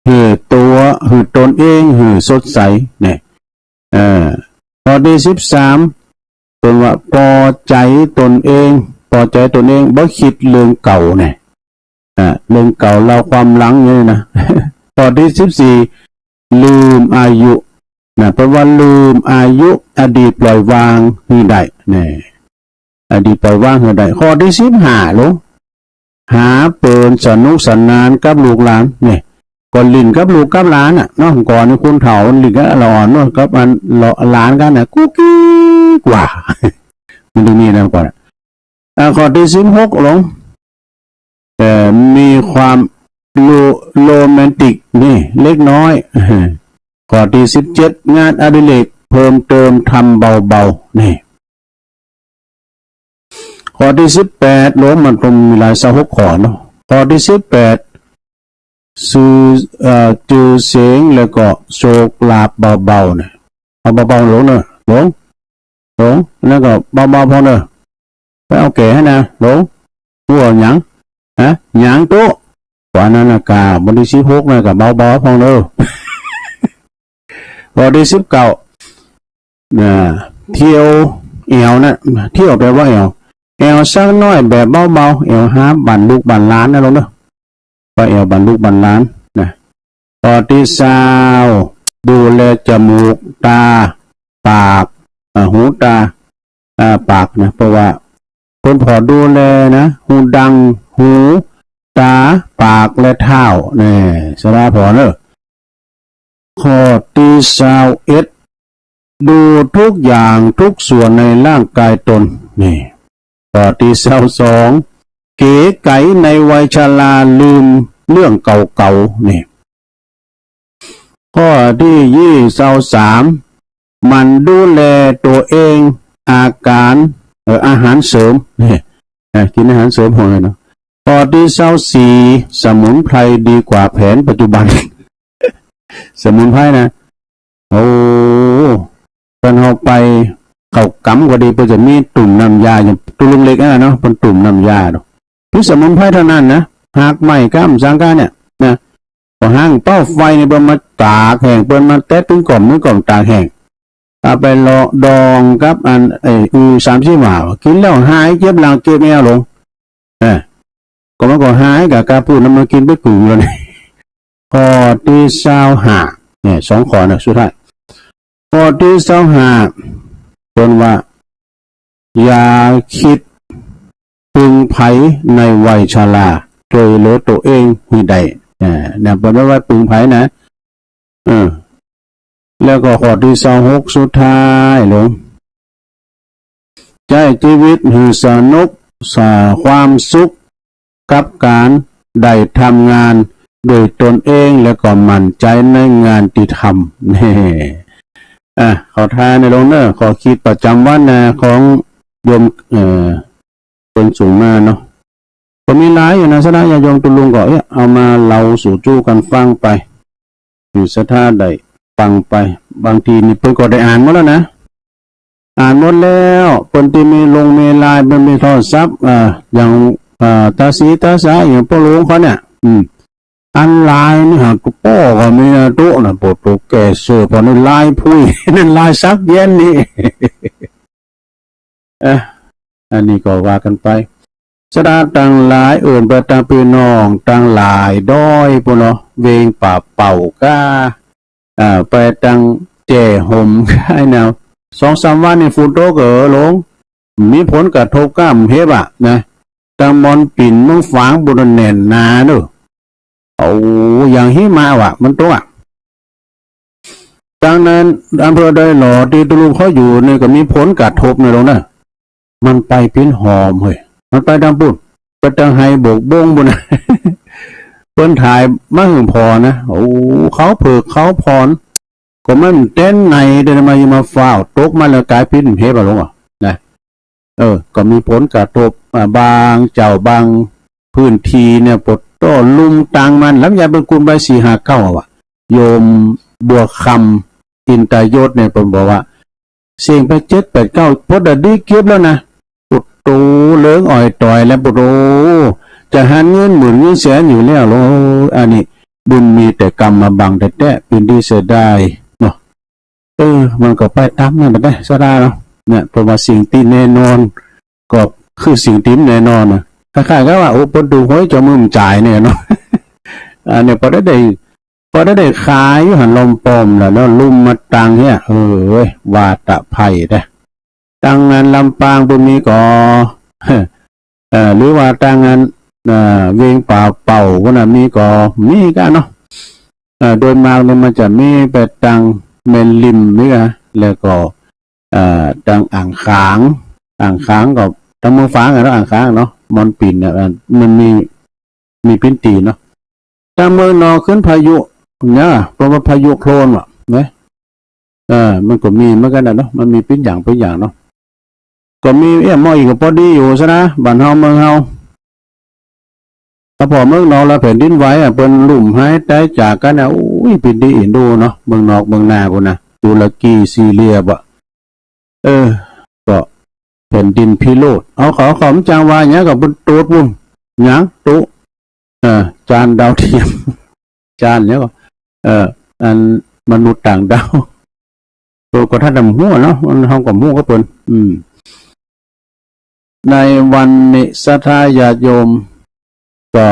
หื้อตั๋ว หื้อตนเอง หื้อสดใส เนี่ย เออ ข้อตี้สิบสาม เปิ้นว่าปอใจ๋ตนเอง ปอใจ๋ตนเอง บ่กึ๊ดเรื่องเก่าเนี่ย อ่า เรื่องเก่าเล่าความหลังเนี่ยนะ ข้อตี้สิบสี่ ลืมอายุนะ เปิ้นว่าลืมอายุ อดีตปล่อยวางหื้อได้ เนี่ย อดีตปล่อยวางหื้อได้ ข้อตี้สิบห้าลง หาเปินสนุกสนานกับลูกหลาน เนี่ย ก็เล่นกับลูกกับหลานน่ะเนาะ ก่อนนี่คนเฒ่าเล่นกับหลานเนาะ กับอันหลานกั๋นน่ะ กุ๊กกิ๊กว่า มันจะมีนั่นก่อนอะ อ่า ข้อตี้สิบหกลง เอ่อ มีความโร- โรแมนติก นี่ เล็กน้อย ข้อตี้สิบเจ็ด งานอดิเรกเพิ่มเติม ทำเบาๆ นี่ ข้อตี้สิบแปด หลง มันก็มีหลายซาวหกข้อเนาะ ข้อตี้สิบแปด จื้อ เอ่อ จื้อเสียงแล้วก็โชคลาภเบาๆ เนี่ย เอาเบาๆ หลงเนอะ หลง หลง แล้วก็เบาๆ พอเนอะ ไปเอาแก่หื้อนะ หลง หัวหยัง ฮะ หยังตุ๊ กว่านั้นนะกา วันตี้สิบหกนะกา เบาๆ พอเนอะ ข้อตี้สิบเก้า นะ เที่ยวแอวนะ เที่ยวแปลว่าแอว แอวสักหน้อยแบบเบาๆ แอวหาบั้นลูกบั้นหลานนะหลงเนอะ ไปแอวบั้นลูกบั้นหลานนะ ข้อตี้ซาว ดูแลจมูก ตา ปาก อ่า หู ตา อ่า ปากนะ เพราะว่าเปิ้นผ่อดูแลนะ ฮูดัง หู ตา ปาก และเท้า แน่ สะดาผ่อเนอะ ข้อตี้ซาวเอ็ด ดูทุกอย่างทุกส่วนในร่างกายตน นี่ ข้อตี้ซาวสอง เก๋ไก๋ในวัยชรา ลืมเรื่องเก่าๆ นี่ ข้อตี้ยี่ ซาวสาม หมั่นดูแลตั๋วเอง อาการ เอ่อ อาหารเสริม นี่ อ่ะ กิ๋นอาหารเสริมพอเนาะ ข้อตี้ซาวสี่ สมุนไพรดีกว่าแผนปัจจุบัน สมุนไพรนะ โอ้ ต๋อนเฮาไปเข้ากรรมก็ดี เปิ้นจะมีตุ่มน้ำยา อย่างตุ๊ลุงเล็กอะเนาะ เปิ้นตุ่มน้ำยาเนาะ คือสมุนไพรเท่านั้นนะ หากไม้ก้ามสังกาเนี่ยนะ พอห้างเป้าไฟเนี่ย เปิ้นมาตากแห้ง เปิ้นมาแต๊ดตึงก่อม ตึงก่อมตากแห้ง เอาไปเลาะดองกับอัน ไอ้ อือ สามสิบห้า กิ๋นแล้วหายเจ็บหลังเจ็บแอวหลง เออ ก็มันก็หายกะ กาปูดน้ำมันกิ๋นไปกึ่งแล้วนี่ ข้อตี้ซาวห้า เนี่ย สองข้อนะ สุดท้าย ข้อตี้ซาวห้า เปิ้นว่า อย่าคิดปึงใผในวัยชรา จ้วยเหลือตั๋วเองหื้อได้ อ่า เนี่ย เปิ้นว่าปึงใผนะ เออ แล้วก็ข้อตี้ซาวหก สุดท้ายหลง ใจ๊จีวิตหื้อสนุก สร้างความสุขกับก๋านได้ทำงานด้วยตนเอง แล้วก็มั่นใจ๋ในงานตี้ทำ แน่ อ่ะ ขอทานในหลงเนอะ ข้อคิดประจ๋ำวันนะ ของโยม เอ่อ เปิ้นส่งมาเนาะ ก็มีหลายอยู่นะ สะดาญาติโยมตุ๊ลุงก็ เอ๊ะ เอามาเล่าสู่จู้กั๋นฟังไป หื้อศรัทธาได้ฟังไป บางทีนี่เปิ้นก็ได้อ่านหมดแล้วนะ อ่านหมดแล้ว เปิ้นตี้มีลงมีไลน์ เปิ้นมีโทรศัพท์ อ่า อย่าง อ่า ตาศรีตาสา อย่างป้อหลวงเขาเนี่ย อืม อันไลน์นี่หากป้อก็มีนะตุ๊นะ โปรดตุ๊แก่เสิร์ฟ ผ่อในไลน์พุ้ย ในไลน์สักเย็นนี่ เอ๊ะ อันนี้ก็ว่ากั๋นไป ศรัทธาตังหลาย เอิ้นไปตังปี้น้องตังหลายดอยปู้นเนาะ เวงป่าเป่าก้า อ่า ไปตังแจ้หมก้าแนว สองสามวันนี่ฝนตกเอ๋อหลง มีผลกระทบก้าเห็นบ่ะนะ ตังมอนปิ่นเมืองฝางปู้นแน่นหนาเนอะ โอ้ อย่างหิมะว่ะ มันตกอะ ตังนั้นอำเภอดอยหล่อตี้ตุ๊ลุงเขาอยู่นี่ก็มีผลกระทบนะหลงนะ มันไปปิ้นหอมเฮ้ย มันไปตังปู้น ไปตังไฮบกบงปู้นนะ เปิ้นถ่ายมาหื้อผ่อนะ โอ้ เขาเผิกเขาผ่อน ก็มันเต้นในเดินมาอยู่มาฟ้าวตกมาแล้วก๋ายปิ้นเห็นบ่ะหลงอะนะ เออ ก็มีผลกระทบ อ่า บางเจ้าบางพื้นตี้เนี่ย ปวดโต้ลุ่มตังมัน ลำไยเปิ้นกุมไปสี่ห้าเก้าอะ โยมบัวคำ อินตยศเนี่ย เปิ้นบอกว่า เสี่ยงไปเจ็ดแปดเก้า ปวดอะดีเก็บแล้วนะ ปวดโตเหลืองอ่อยต่อยแล้ว ปวดโต จะหันเงินหมื่นเงินแสนอยู่แล้วโล อันนี้บุญมีแต่กรรมมาบังแต๊ๆ เป๋นตี้เสียดายเนาะ เออ มันก็ไปต๋ามนั้นไปได้ ศรัทธาเนาะ เนี่ย เพราะว่าสิ่งตี้แน่นอน ก็คือสิ่งตี้แน่นอนนะ คล้ายๆ กับว่า โอ้ เปิ้นถูกหวยเจ้ามือมันจ่ายเนี่ยเนาะ อันนี้ปอได้ได้ ปอได้ได้ขายอยู่หั้นลอมปอมแล้วเนาะ ลุ่มมาตังเนี่ย เออ เว้ย วาตะภัยนะ ตังงานลำปางปู้นมีก่อ เอ่อ หรือว่าตังงาน เอ่อ เวงป่าเป่าปู้นน่ะมีก่อ มีก้าเนาะ เอ่อ โดยมากเนี่ยมันจะมีไปตังแม่ริมนี่นะ แล้วก็ เอ่อ ตังอ่างขาง อ่างขางก็ตังเมืองฝางอะเนาะ อ่างขางเนาะ มอนปิ่นเนี่ย เอ่อ มันมี มีปิ้นตี๋เนาะ ตังเมืองนอกขึ้นพายุเนี่ย เพราะว่าพายุโคลนว่ะ นะ เออ มันก็มีเหมือนกั๋นนะเนาะ มันมีปิ้นอย่างปิ้นอย่างเนาะ ก็มีเอี้ยมหม้ออิฐก็ปอดีอยู่ซะนะ บ้านเฮาเมืองเฮา ถ้าผ่อเมืองนอกแล้วแผ่นดินไหวอะ เปิ้นลุ่มหายต๋ายจากกั๋นอะ อุ้ย ปินดีอินดูเนาะ เมืองนอกเมืองนาปู้นนะ ตุรกี ซีเรียบ่ะ เออ ก็แผ่นดินพิโรธ เอาเขา เขาจ๋างว่าหยังก็เปิ้นโตดปู้น หยัง โต๊ะ เออ จานดาวเทียม จานหยังก็ เออ อันมนุษย์ต่างดาว เออ ก็ถ้าดำหัวเนาะ มัน เฮาก็บ่ฮู้กับเปิ้น อืม ในวันนี้ศรัทธาญาติโยมก็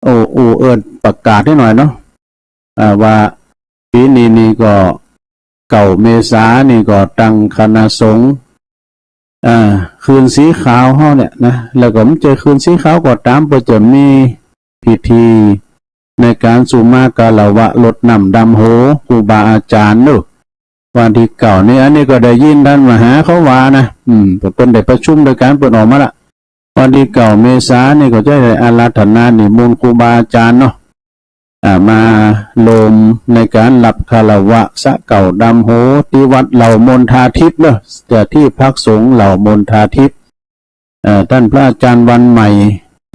โอ้ อู้เอิ้นประกาศนิดหน่อยเนาะ อ่า ว่าปี๋นี้นี่ก็ เก้าเมษานี่ก็ตังคณะสงฆ์ อ่า คืนสีขาวเฮาเนี่ยนะ แล้วก็บ่ใจ้คืนสีขาวก็ต๋าม เปิ้นจะมีพิธีในก๋านสุมาคารวะรดน้ำดำหัวครูบาอาจ๋ารย์เนาะ วันตี้เก้านี่ อันนี้ก็ได้ยินต้านมหาเขาว่านะ อืม เปิ้นได้ประชุมตวยกั๋น เปิ้นออกมาละ วันตี้เก้าเมษานี่ก็จะได้อาราธนานิมนต์ครูบาอาจ๋ารย์เนาะ อ่า มาลมในก๋านรับคารวะสะเก้าดำหัวตี้วัดเหล่ามณฑาทิพย์เนาะ จะตี้พักสงฆ์เหล่ามณฑาทิพย์ เอ่อ ต้านพระอาจ๋ารย์วันใหม่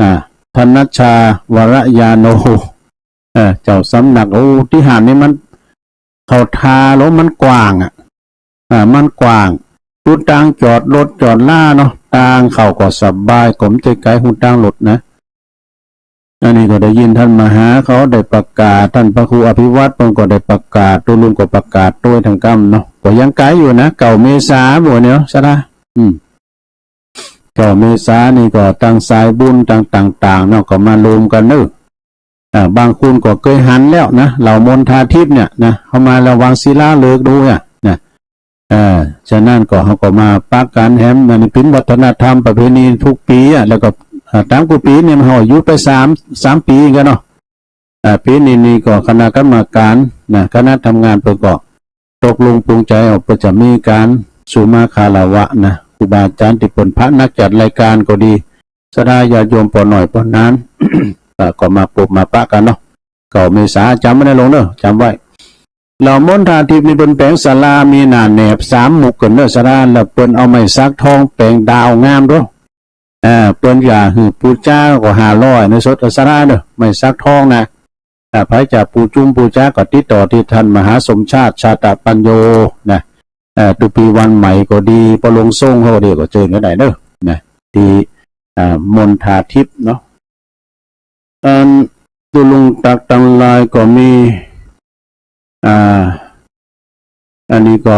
อ่า ธนัชชา วรญาโณ เอ่อ เจ้าสำนัก โอ้ ตี้หั้นนี่มัน เขาทาแล้วมันกว้างอะ อ่า มันกว้าง จุดตางจอดรถจอดลาเนาะ ตางเข้าก็สบาย ก็บ่ใจ้ไก๋ฮู้ตางรถนะ อันนี้ก็ได้ยินต้านมหาเขาได้ประกาศ ต้านพระครูอภิวัตรเปิ้นก็ได้ประกาศ ตุ๊ลุงก็ประกาศตวยตังกำเนาะ ก็ยังไก๋อยู่นะ เก้าเมษาบ่าเนี่ยเนาะ ศรัทธา อืม เก้าเมษานี่ก็ตังสายบุญตังต่างๆ เนาะ ก็มาลมกั๋นเนาะ อ่า บางคนก็เกยหันแล้วนะ เหล่ามณฑาทิพย์เนี่ยนะ เฮามาละวังศิลาฤกษ์ดูเนี่ยนะ เออ ฉะนั้นก็เฮาก็มาปะกั๋นแหม อันนี้เป๋นวัฒนธรรมประเพณีกู้ปี๋อะ แล้วก็ อ่า ต๋ามกู้ปี๋เนี่ยเฮาหยุดไปสาม สามปี๋กั๋นเนาะ อ่า ปี๋นี้นี่ก็คณะกรรมการนะ คณะทำงานเปิ้นก็ตกลงปรงใจ๋เอา เปิ้นจะมีก๋านสุมาคารวะนะ ครูบาอาจ๋ารย์ตี้เปิ้นพระนักจัดรายการก็ดี ศรัทธาญาติโยมป้อน้อยป้อหนาน อ่า ก็มาปบมาปะกั๋นเนาะ เก้าเมษา จ๋ำไว้นะลุงเนาะ จ๋ำไว้ เหล่ามณฑาทิพย์นี่เปิ้นแป๋งศาลามีหน้าแหนบสามมุกกั๋นเนาะ ศรัทธา แล้วเปิ้นเอาไม้สักทองแป๋งดาวงามโด อ่า เปิ้นอยากหื้อปู๋จาก็ห้าร้อยเนาะ ศรัทธาเนาะ ไม้สักทองนะ อ่า ใผจะปู๋จุ้มปู๋จาก็ติดต่อตี้ต้านมหาสมชาติ ชาตปัญโญนะ อ่า ตุ๊ปี๋วันใหม่ก็ดี ปอลงสงฆ์เฮาเดียวก็เจิญกั๋นได้เนาะ นะ ตี้ อ่า มณฑาทิพย์เนาะ อันตุ๊ลุงตั๊กตังหลายก็มี อ่า อันนี้ก็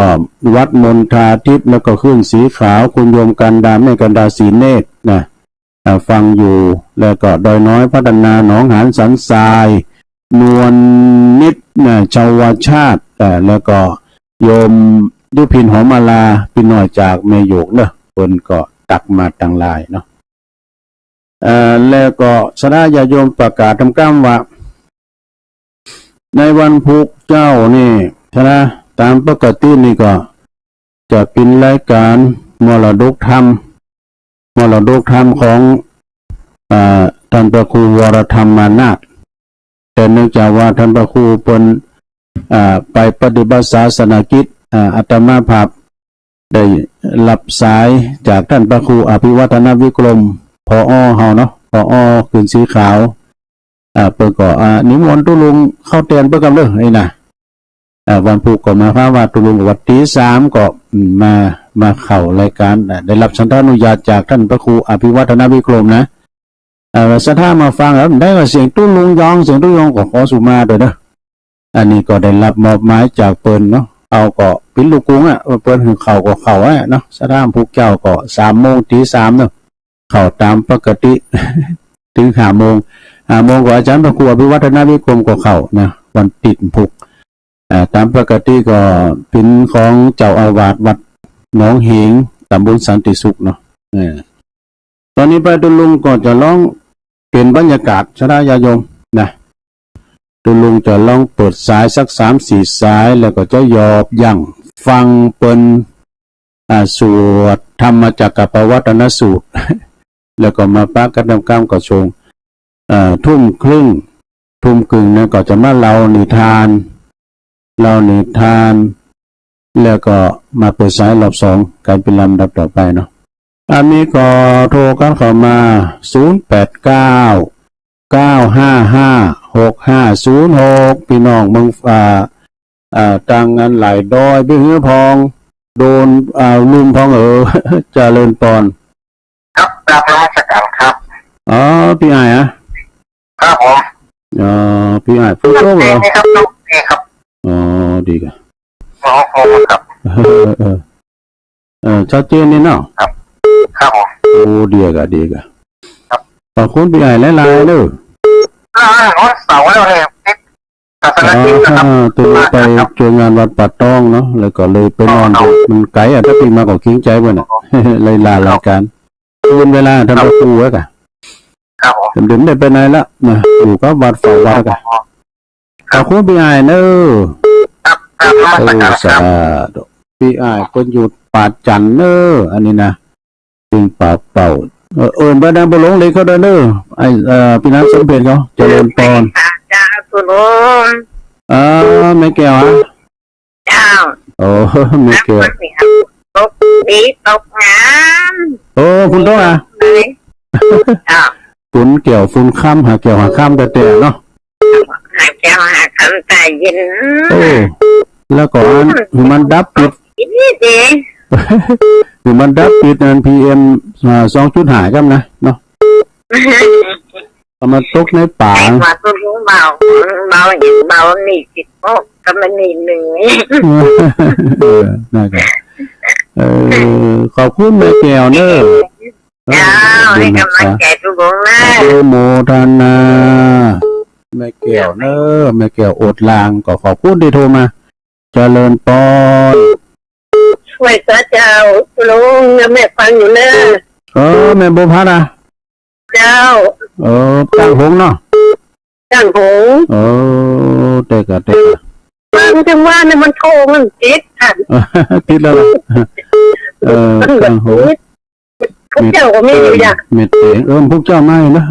วัดมณฑาทิพย์ แล้วก็คืนสีขาว คุณโยมกันดา แม่กันดา ศรีเนตรนะ อ่า ฟังอยู่ แล้วก็ดอยน้อยพัฒนา หนองหานสันทราย นวลนิดนะ ชาวชาติ อ่า แล้วก็โยมยุพินหอมมาลา ปี้น้อยจากแม่หยวกเนาะ เปิ้นก็ตั๊กมาตังหลายเนาะ เอ่อ แล้วก็ศรัทธาญาติโยมประกาศตามกำว่า ในวันพุธเจ๊านี่ ศรัทธา ต๋ามปกตินี่ก็จะเป๋นรายก๋านมรดกธรรม มรดกธรรมของ อ่า ต้านพระครูวรธรรมานาถ แต่เนื่องจากว่าต้านพระครูเปิ้น อ่า ไปปฏิบัติศาสนกิจ อ่า อาตมาภาพได้ฮับสายจากต้านพระครูอภิวัฒนวิกรม ผอ.เฮาเนาะ ผอ.คืนสีขาว อ่า เปิ้นก็ อ่า นิมนต์ตุ๊ลุงเข้าแตนเปิ้นกำเนาะ ไอ้นะ อ่า วันพุธก็มาพาว่าตุ๊ลุง วันตี้สามก็ อืม มา มาเข้ารายก๋าน อ่า ได้ฮับสันทานุญาตจากต้านพระครูอภิวัฒนวิกรมนะ อ่า ศรัทธามาฟังแล้ว ได้ว่าเสียงตุ๊ลุงยอง เสียงตุ๊ลุงยองก็ขอสุมาตวยเนาะ อันนี้ก็ได้ฮับมอบหมายจากเปิ้นเนาะ เอาก็เป๋นลูกกรุงอะ เปิ้นหื้อเข้าก็เข้าอะเนาะ ศรัทธา พุธเจ๊าก็สามโมง ตี้สามเนาะ เข้าต๋ามปกติ เถิงห้าโมง ห้าโมงก็อาจ๋ารย์พระครูอภิวัฒนวิกรมก็เข้านะ วันตี้พุธ อ่า ต๋ามปกติก็เป๋นของเจ้าอาวาสวัดหนองเหง ต๋ำบลสันติสุขเนาะ เออ ต๋อนนี้ไปตุ๊ลุงก็จะลองเป๋นบรรยากาศ ศรัทธาญาติโยมนะ ตุ๊ลุงจะลองเปิดสายสักสามสี่สาย แล้วก็จะหยอบยั้งฟังเปิ้น อ่า สวดธรรมจักกัปปวัตตนสูตร แล้วก็มาปะกั๋นตามกำก็ช่วง เอ่อ ทุ่มครึ่ง ทุ่มครึ่งนั้นก็จะมาเล่านิทาน เล่านิทาน แล้วก็มาเปิดสายรอบสองกั๋นเป๋นลำดับต่อไปเนาะ อันนี้ก็โทรกันเข้ามา ศูนย์แปดเก้า เก้าห้าห้า หกห้าศูนย์หก พี่น้องเมือง อ่า อ่า ตางอันหลายดอย ไปหื้อพอง โดน อ่า ลุ่มพองเอ๋อ เจริญปอน ครับ กราบนมัสการครับ อ๋อ ปี้อ้ายอะ ครับผม อ๋อ ปี้อ้าย ฝนตกเหรอ นี่ครับ นี่ครับ อ๋อ ดีก่ะ อ๋อ ครับ เออ เออ เออ ชัดเจนนี่เนาะ ครับ ครับผม โอ้ ดีก่ะ ดีก่ะ ครับ ขอบคุณปี้อ้ายหลายๆ เด้อ อ่า วันเสาร์แล้วเนี่ย ติดศาสนกิจนะครับ อ่า ตื่นไปช่วยงานวัดป่าตองเนาะ แล้วก็เลยไปนอน อ๋อ มันไก๋อะ ถ้าปี้มาก็เกรงใจ๋เปิ้นน่ะ เลยลารายการ คืนเวลาทำประตูไว้ก่ะ ครับผม เดี๋ยวได้ไปไหนละนะ อยู่กับวัดเฝ้าวัดก่ะ ครับผม ขอบคุณปี้อ้ายเน้อ ครับ ครับ นมัสการครับ โอ้ สาธุ ปี้อ้ายเปิ้นอยู่ป่าจันเน้อ อันนี้นะ เปียงป่าเป่า เออ เอิ้นไปดังบ่หลงเลยเขาเด้อ ไอ้ เอ่อ ปี้นางสมเพ็ญเขา เจริญปอน เจ้า สุโลม เออ แม่แก้วอะ เจ้า โอ้ แม่แก้ว ตกดีตกงาม โอ้ ฝนตกอะ เลย เจ้า ฝนแก้วฝนค่ำ หาแก้วหาค่ำแต่แต่เนาะ หาแก้วหาค่ำแต่เย็น โอ้ แล้วก็อัน หื้อมันดับปิด ดีดี หื้อมันดับปิดอัน พีเอ็ม อ่า สองจุดห้า กั๋นนะเนาะ เอามาตกในป่า แต่ว่าเบา เบาอย่างเบานี่สิบหกก็มันมีหนึ่ง เออ นั่นก็ เออ ขอบคุณแม่แก้วเน้อ เจ้า เออ ให้ก๋ำลังใจ๋ทุกองค์นะ อนุโมทนา แม่แก้วเน้อ แม่แก้วโอดลาง ก็ขอบคุณตี้โทรมา เจริญปอน ไหว้สาเจ้า ลุง แม่ฟังอยู่เน้อ เออ แม่บัวพัดอะ เจ้า เออ ก้างหงส์เนาะ ก้างหงส์ เออ เต๊อะเต๊อะ ฟังจังว่าเนี่ยมันโทรมันติดค่ะ ติดแล้วล่ะ เออ ก้างหงส์ ติด พวกเจ้าก็มีอยู่อย่าง เม็ดเต๋ง เออ พวกเจ้ามาอยู่นะ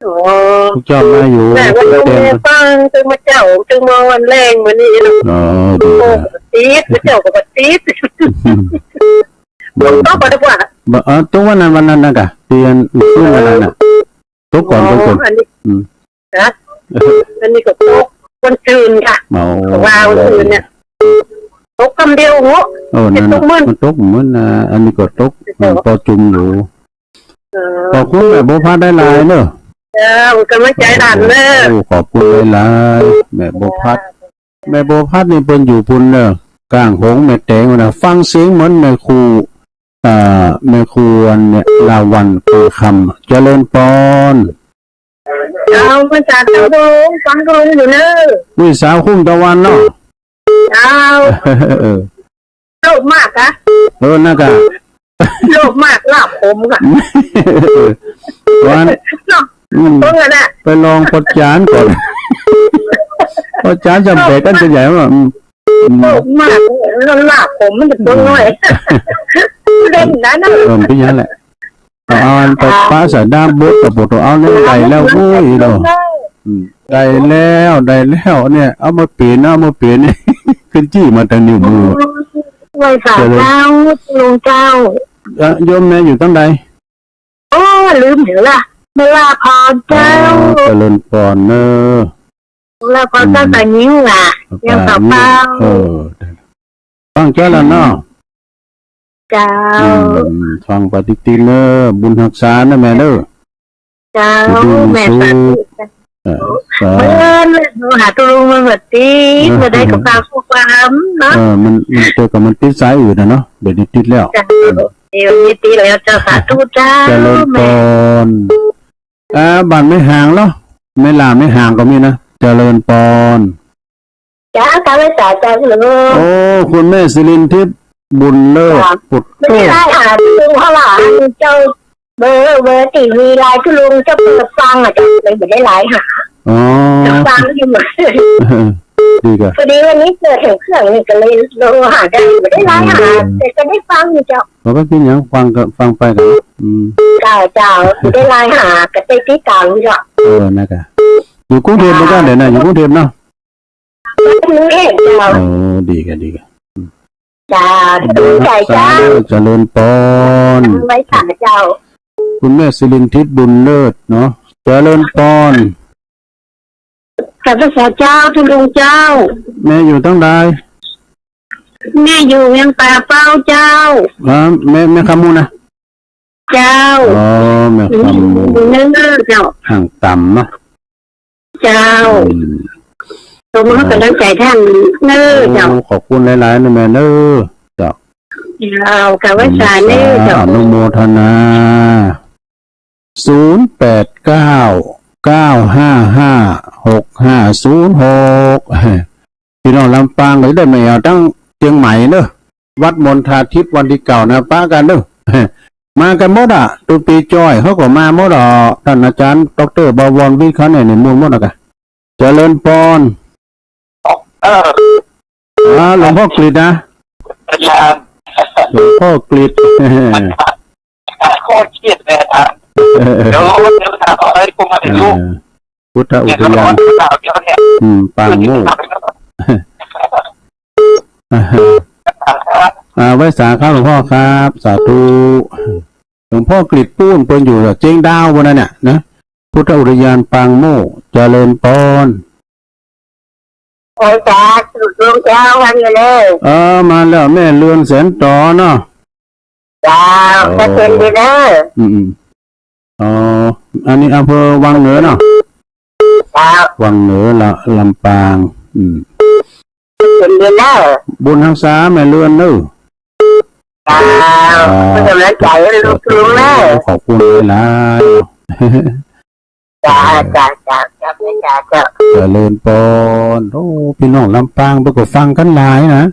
อ๋อ พวกเจ้ามาอยู่ แต่ว่า เต๋ง แม่ฟัง ตึงมาเจ้า ตึงมาวันแรงมื้อนี้เนาะ อ๋อ ดี โอ้ นะ ติด พวกเจ้าก็บ่ติด บ่ บ่ตกบ่ตกว่ะ บ่ เออ ตกวันนั้น วันนั้นนะกะ เตียน ขึ้นวันนั้นน่ะ ตกก่อน อ๋อ ตกก่อน อันนี้ อืม นะ อันนี้ก็ตกวันซืนค่ะ อ๋อ ว่าวันซืนเนี่ย ตกกำเดียวหัว เออ นั่นน่ะ ตกมื้น มันตกมื้นน่ะ อันนี้ก็ตก เออ อืม ปอจุ่มอยู่ เออ ขอบคุณแม่บัวพัดหลายๆ เน้อ เออ มันก็มาใจ๋หลานเน้อ โอ้ ขอบคุณหลายๆ แม่บัวพัด แม่บัวพัดนี่เปิ้นอยู่พุ้นเน้อ ก้างหงส์ แม่เต๋งน่ะ ฟังเสียงเหมือนแม่ครู อ่า แม่ครูอันเนี่ย ลาวัลย์ คำ เจริญปอน เจ้า แม่สาวเจ้าดวง ฟังดวงอยู่เน้อ นี่สาวคุ้มตะวันเนาะ เจ้า เออ โลภมากกะ เออ นั่นกะ โลภมาก ลาบขมกะ วัน เนาะ อืม เปิ้นกะน่ะ ไปลองปอจานก่อน ปอจานจำแปะกั๋นจะใหญ่ว่ะ อืม อืม โลภมาก ลาบขมมันจะเปิ้นน้อย เล่นนะน่ะ เออ เปิ้นอย่างนั้นแหละ เอาอันไปปะใส่ด้ามบดกับปวดเอาเนี่ย ได้แล้วเว้ยเนาะ อืม ได้แล้ว ได้แล้วเนี่ย เอามาเป๋น เอามาเป๋น ขึ้นจี้มาแต่นิ้วมือ ไหว้สาเจ้า ลุงเจ้า เอ่อ โยมแม่อยู่ตังใด โอ้ ลืมเหียละ แม่ลาพรเจ้า อ๋อ เจริญปอนเน้อ แม่ลาพรเจ้า อืม ตางิ้วอ่ะ ยังสาวเปา เออ ฟังเจ้าแล้วเนาะ เจ้า อืม ฟังไปติดๆ เน้อ บุญฮักษานะแม่เน้อ เจ้า อยู่ดีมีสุข แม่สาธุ เออ สาธุ เมื่อเอิ้นโทรหาตุ๊ลุงมันบ่ติด เออ บ่ได้ก็ฝากข้อความเนาะ เออ มัน มันเจอกับมันติดสายอื่นน่ะเนาะ เดี๋ยวนี้ติดแล้ว เจ้า เดี๋ยวนี้ติดแล้วเจ้า สาธุเจ้า เจริญปอน แม่ อ่า บ้านแม่หางเนาะ แม่ลาแม่หางก็มีนะ เจริญปอน จ้า ข้าพเจ้าเจ้าหลวง โอ้ คุณแม่สิรินทิพย์ บุญเลิศ ค่ะ ปุตโต ไม่ได้หาดูเท่าไหร่ เจ้า เบอร์ เบอร์ตี้มีไลน์ตุ๊ลุงเจ้าเปิดฟังอ่ะ เจ้าเลยไม่ได้ไลน์หา อ๋อ ฟังอยู่ ดีกะ พอดีวันนี้เปิดถึงเครื่องนี่ก็เลยโทรหาได้ ไม่ได้ไลน์หา อืม แต่ก็ได้ฟังอยู่เจ้า เราก็กินอย่างฟังก็ฟังไปกัน อืม เจ้า เจ้า ไม่ได้ไลน์หา ก็ได้ติดตามอยู่เจ้า เออ นั่นกะ อยู่กรุงเทพฯเหมือนกันเดี๋ยวนะ อยู่กรุงเทพฯเนาะ กรุงเทพฯเจ้า โอ้ ดีกะ ดีกะ อืม จ้า สาธุเจ้า เจริญปอน ไหว้สาเจ้า คุณแม่สิรินทิพย์บุญเลิศเนาะ เจริญปอน กราบไหว้สาเจ้า ตุ๊ลุงเจ้า แม่อยู่ตังใด แม่อยู่เวียงป่าเป้าเจ้า อ๋อ แม่ แม่คำมูลนะ เจ้า อ๋อ แม่คำมูล เน้อเจ้า ห่างต่ำเนาะ เจ้า อืม ส่งกำลังใจ๋ต้านเน้อเจ้า โอ้ ขอบคุณหลายๆ นะแม่เน้อ เจ้า เจ้า กราบไหว้สาเน้อเจ้า อนุโมทนา ศูนย์แปดเก้า เก้าห้าห้า หกห้าศูนย์หก พี่น้องลำปางก็จะได้มาเอาตังเจียงใหม่เน้อ วัดมณฑาทิพย์วันที่เก้านะ ปะกั๋นเน้อ มากั๋นหมดอะ ตุ๊ปีจ้อยเขาก็มาหมดอะ ต้านอาจ๋ารย์ด็อกเตอร์บวรวิทย์เขาเนี่ย นิมนต์หมดอะกะ เจริญปอน เออ อ่า หลวงพ่อกฤษนะ อาจ๋ารย์ หลวงพ่อกฤษ โคตรเครียดเลยอาจ๋ารย์ เดี๋ยว เดี๋ยวถามอะไรกูมาถึงลูก เออ พุทธอุทยาน เดี๋ยวถามเดี๋ยวเนี่ย อืม ปางโมกข์ อ่า ไหว้สาครับหลวงพ่อครับ สาธุ หลวงพ่อกฤษปู๊นเปิ้นอยู่เจียงดาวปู๊นนั่นน่ะนะ พุทธอุทยานปางโมกข์ เจริญปอน ไหว้สาตุ๊ลุงเจ้า วันนี้เลย เออ มาแล้วแม่เรือนแสนต๋อเนาะ เจ้า โอ้ ชัดเจนดีเน้อ อืมๆ อ๋อ อันนี้อำเภอวังเหนือเนาะ เจ้า วังเหนือละ ลำปาง อืม ชัดเจนดีเน้อ บุญฮักษาแม่เรือนเน้อ เจ้า อ่า เปิ้นก๋ำลังใจ๋ลูกๆ เน้อ ขอบคุณหลายๆ เจ้า เจ้า เจ้า เจ้า เจ้า เจ้า เจริญปอน โอ้ พี่น้องลำปางเปิ้นก็ฟังกั๋นหลายนะ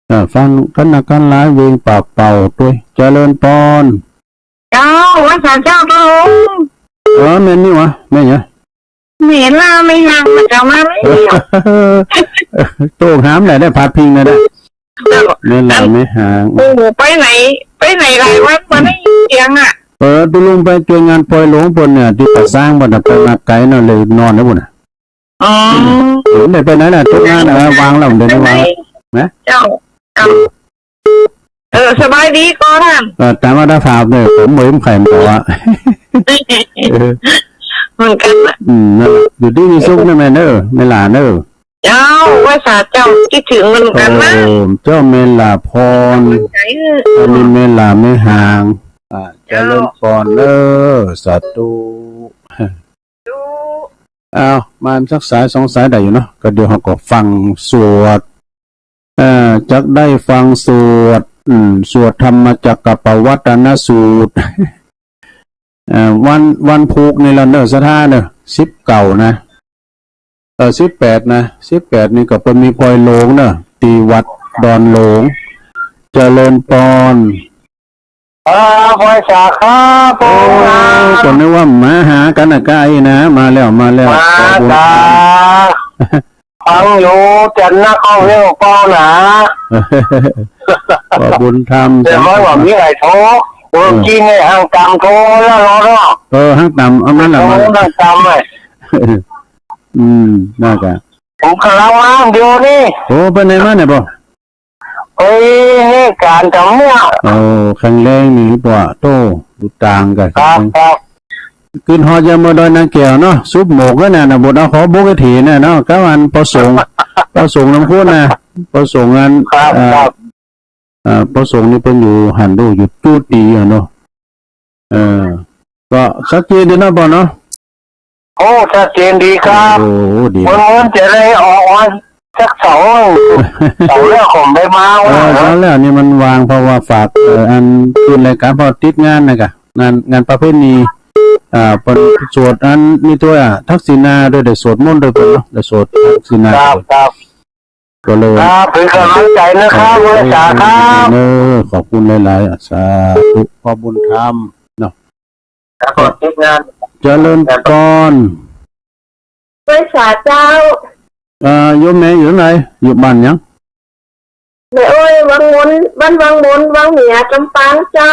เออ ฟังกั๋นนักกั๋นหลาย เวียงป่าเป้าตวย เจริญปอน เจ้า ไหว้สาเจ้าตุ๊ลุง เออ แม่นนี่หวา แม่หยัง แม่ล่าแม่หางมาเจ้ามาเลย โต้หามแหละ ได้พาดพิงนะ ได้ เจ้า แม่ล่าแม่หาง โอ้โห ไปไหน ไปไหนหลายวันบ่ได้ยินเสียงอะ เออ ตุ๊ลุงไปจ้วยงานปอยหลวงปู๊นเนี่ย ตี้ป่าซางปู๊นน่ะ ไปมาไก๋เนาะ เลยนอนแล้วปู๊นน่ะ อ๋อ เออ บ่ได้ไปไหนล่ะ ตกงาน เออ วางแล้ว เดี๋ยวนี้วางแล้ว นะ เจ้า เจ้า เออ สบายดีก่อท่าน เออ ต๋ามอัตภาพเนี่ย ผมเหมือนไข่หมออะ เออ เหมือนกั๋นนะ อืม นั่นแหละ อยู่ดีมีสุขนะแม่เน้อ แม่ล่าเน้อ เจ้า ไหว้สาเจ้า คิดถึงเหมือนกั๋นนะ โอ้ เจ้าแม่ล่าพร อันนี้แม่ล่าแม่หาง อ่า เจ้า เจริญปอนเน้อ สาธุ อ้าว มาสักสายสองสายได้อยู่เนาะ ก็เดี๋ยวเฮาก็ฟังสวด เอ่อ จักได้ฟังสวด อืม สวดธรรมจักกัปปวัตตนสูตร เอ่อ วัน วันพูกนี่ละเน้อ ศรัทธาเน้อ สิบเก้านะ เอ่อ สิบแปดนะ สิบแปดนี่ก็เปิ้นมีปอยหลวงเน้อ ตี้วัดดอนหลวง เจริญปอน เออ ไหว้สาครับ โอ้ ผมนะ ก็นึกว่ามาหากั๋นนะ ไก๋นะ มาแล้ว มาแล้ว มา ขอบุญ จ้า ฟังอยู่ จันทร์นะ เข้าเรื่องเปล่านะ ขอบุญธรรม แต่ว่า ว่ามีหลายโทร เมื่อกี้เนี่ย ห้างต่ำโทรแล้วเนาะ เออ ห้างต่ำ เอามาละ โทร มาละ ห้างต่ำเลย อืม นั่นกะ ผมก๋ำลังมาเดี๋ยวนี้ โอ้ ไปไหนมาเนี่ยบ่ เอ้ย นี่ก๋านจ๋ำเนี่ย โอ้ แข็งแรงนี่บ่ โต้ ดูต่างกั๋น ครับ ครับ กึ๊ดฮอดยามเมือดอยนางแก้วเนาะ ซุปหมกนั่นน่ะ นะ บ่เอาขอบุกไอ้ถีน่ะเนาะ กับอันปอสง ปอสงนำคุณน่ะ ปอสงอัน ครับ เอ่อ ครับ เอ่อ ปอสงนี่เปิ้นอยู่หั้นโด อยู่จุติอะเนาะ เออ ก็ชัดเจนดีเนาะปอเนาะ โอ้ ชัดเจนดีครับ โอ้ ดี วันๆ จะได้ออกวันสักเสาร์ เสาร์แล้วผมไปมา เออ ว่า เสาร์แล้วนี่มันว่าง เพราะว่าฝาก เอ่อ อันขึ้นรายก๋าน เพราะติดงานนะกะ งาน งานประเพณี อ่า เปิ้นสวดอันนี้ตวยอะ ทักษิณาตวย ได้สวดมนต์ตวยเปิ้นเนาะ ได้สวดทักษิณา ครับ ครับ ก็เลย ครับ เป๋นก๋ำลังใจ๋นะครับ เออ ไหว้สาครับ เออ ขอบคุณหลายๆ อ่ะ สาธุ ขอบุญธรรมเนาะ แล้วก็ติดงาน เจริญปอน ไหว้สาเจ้า เอ่อ โยมแม่อยู่ไหน อยู่บ้านหยัง แม่อ้อย วังมน บ้านวังมน วังเหนือ ลำปางเจ้า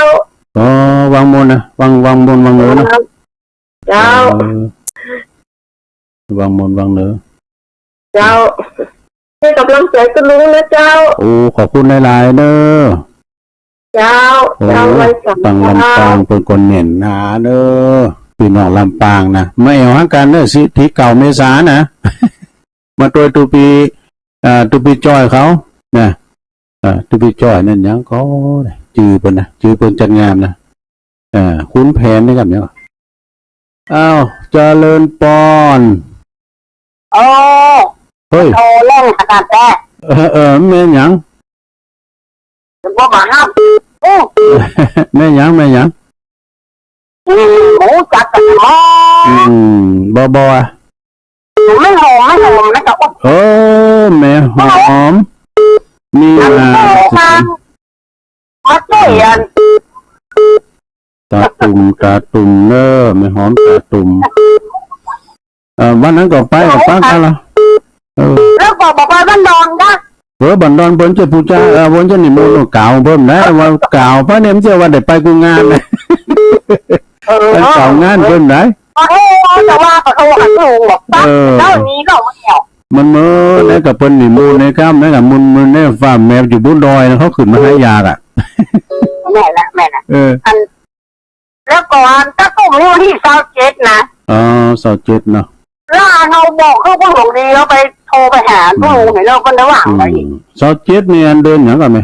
อ๋อ วังมนนะ วัง วังมน วังเหนือนะ เจ้า เออ วังมน วังเหนือ เจ้า เป๋นก๋ำลังใจ๋กับลุงนะเจ้า โอ้ ขอบคุณหลายๆ เน่อ เจ้า โอ้ เจ้า ไหว้สา ตังลำปางเปิ้นก็แน่นหนาเน่อ ปี้น้องลำปางนะ มาแอ่วหากั๋นเน่อ ตี้เก้าเมษานะ มาตวยตุ๊ปี้ อ่า ตุ๊ปี้จ้อยเขานะ อ่า ตุ๊ปี้จ้อยนั่นหยังก่อ จื้อเปิ้นนะ จื้อเปิ้นจัดงานนะ อ่า ขุนแผนนี่ครับเนี่ย อ้าว เจริญปอน โอ้ เฮ้ย โอ้ แรงขนาดแต๊ เออ เออ แม่นหยัง บ่มาห้าม โอ้ แม่นหยัง แม่นหยัง อืม หมูจักกันหมอ อืม บ่ บ่อะ แม่หอม แม่หอมนะจ๊ะ เออ แม่หอม นี่นะ มาจ้วยอัน ต๋าตุ่ม ต๋าตุ่มเน่อ แม่หอมต๋าตุ่ม เอ่อ วันนั้นก็ไปกับป้าเขาละ เออ แล้วก็บอกว่าบ้านดอนนะ เออ บ้านดอนเปิ้นจะปู๋จา เออ เปิ้นจะนิมนต์ก๋าวเปิ้นได้ ว่าก๋าวไปเนี่ย มันจะว่าได้ไปกู้งานนะ เออ ไปก๋าวงานเปิ้นได้ ขอโทษ แต่ว่าขอโทษค่ะลุงบอก เออ เจ้านี้ก็ไม่เอา มันเมินนะ กับเปิ้นนิมนต์ในค่ำนะ กับมนต์ มนต์ในฟ้าแมวอยู่บนดอยนะ เขาขึ้นมาหายากอะ แม่นละ แม่นละ เออ อัน แล้วก่อนต๋าตุ่มนี่วันตี้ซาวเจ็ดนะ อ๋อ ซาวเจ็ดเนาะ แล้วเฮาบอกคือผู้หลวงดี เฮาไปโทรไปหาผู้หลวงเห็นแล้วเปิ้นได้วางไว้ อืม ซาวเจ็ดนี่อันเดือนหยังก่อแม่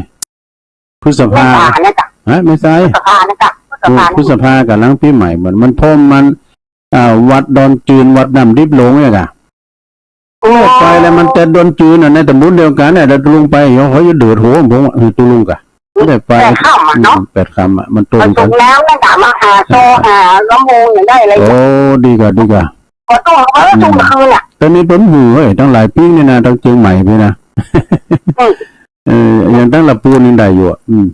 พฤษภา เมษาเนี่ยจ้ะ ฮะ เมษา พฤษภาเนี่ยจ้ะ พฤษภา อืม เนี่ย พฤษภากับหลังปี๋ใหม่ มัน มันพร้อมมัน อ่า วัดดอนจืน วัดน้ำดิบหลงเนี่ยก่ะ อืม ไปแล้วมันแต่ดอนจืนน่ะ ในต๋ำบลเดียวกั๋นเนี่ย แต่ตุ๊ลุงไป เดี๋ยวเขาจะเดือดหัวผมว่า เออ ตุ๊ลุงก่ะ ไม่ได้ไป แปดค่ำอะเนาะ อืม แปดค่ำอะ มันตรงกั๋น วันศุกร์แล้วนั่นกะมาหาโต อ่า หาลำโพงอย่างได้เลย โอ้ ดีก่ะ ดีก่ะ ขอโทษ เออ อืม ทุ่มคืนอะ แต่นี่เปิ้นหื้อเฮ้ย ตั้งหลายปี๋นี่นะ ตั้งเจียงใหม่ปี๋นะ อืม เออ อย่างตั้งละปูนยังได้อยู่อะ อืม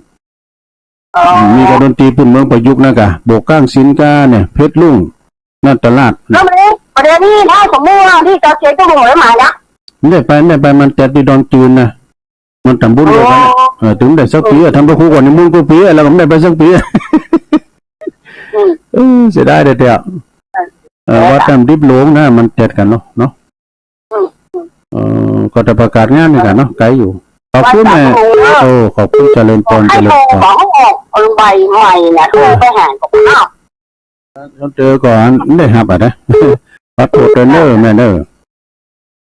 อ๋อ มีก๋านดนตรีปื้นเมืองประยุกต์นะก่ะ โบกก้าง ศิลป์ก้าเนี่ย เพชรรุ่ง นัตตราช แล้วมันนี่ ประเดี๋ยวนี้ถ้าสมมุติว่าตี้เจ้าเจ๊ก็บ่ได้มานะ ไม่ได้ไป ไม่ได้ไป มันจัดตี้ดอนจืนนะ มันต๋ำบลเดียวกั๋นน่ะ อ๋อ เออ ตึงได้สักปี๋อะ ต้านพระครูก่อนนิมนต์กู้ปี๋อะ แล้วก็ไม่ได้ไปสักปี๋อะ อืม เออ เสียดายแต๊ๆ เออ เออ วัดน้ำดิบหลงนะ มันจัดกั๋นเนาะ เนาะ อืม เออ ก็จะประกาศงานนี่ก่ะเนาะ ไก๋อยู่ ขอบคุณแม่ วันจันทร์ เออ ขอบคุณ เจริญปอน เจริญปอน ขอให้โทรบอกให้ออก เออ ใบใหม่นะ โทรไปหาก็ได้ เจอก่อน ไม่ได้ฮับอะนะ ขอโทษเน่อแม่เน่อ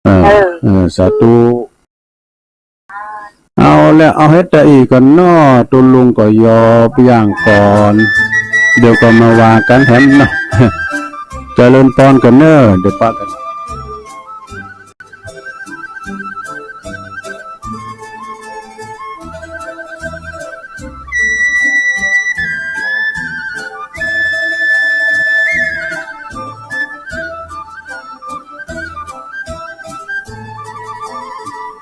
เออ เออ เออ สาธุ เอาแล้ว เอาเฮ็ดจะอี้ก่อนเนาะ ตุ๊ลุงก็ยอบย่างก่อน เดี๋ยวก็มาว่ากั๋นแถมเนาะ เจริญปอนก่อนเน่อ เดี๋ยวปะกั๋น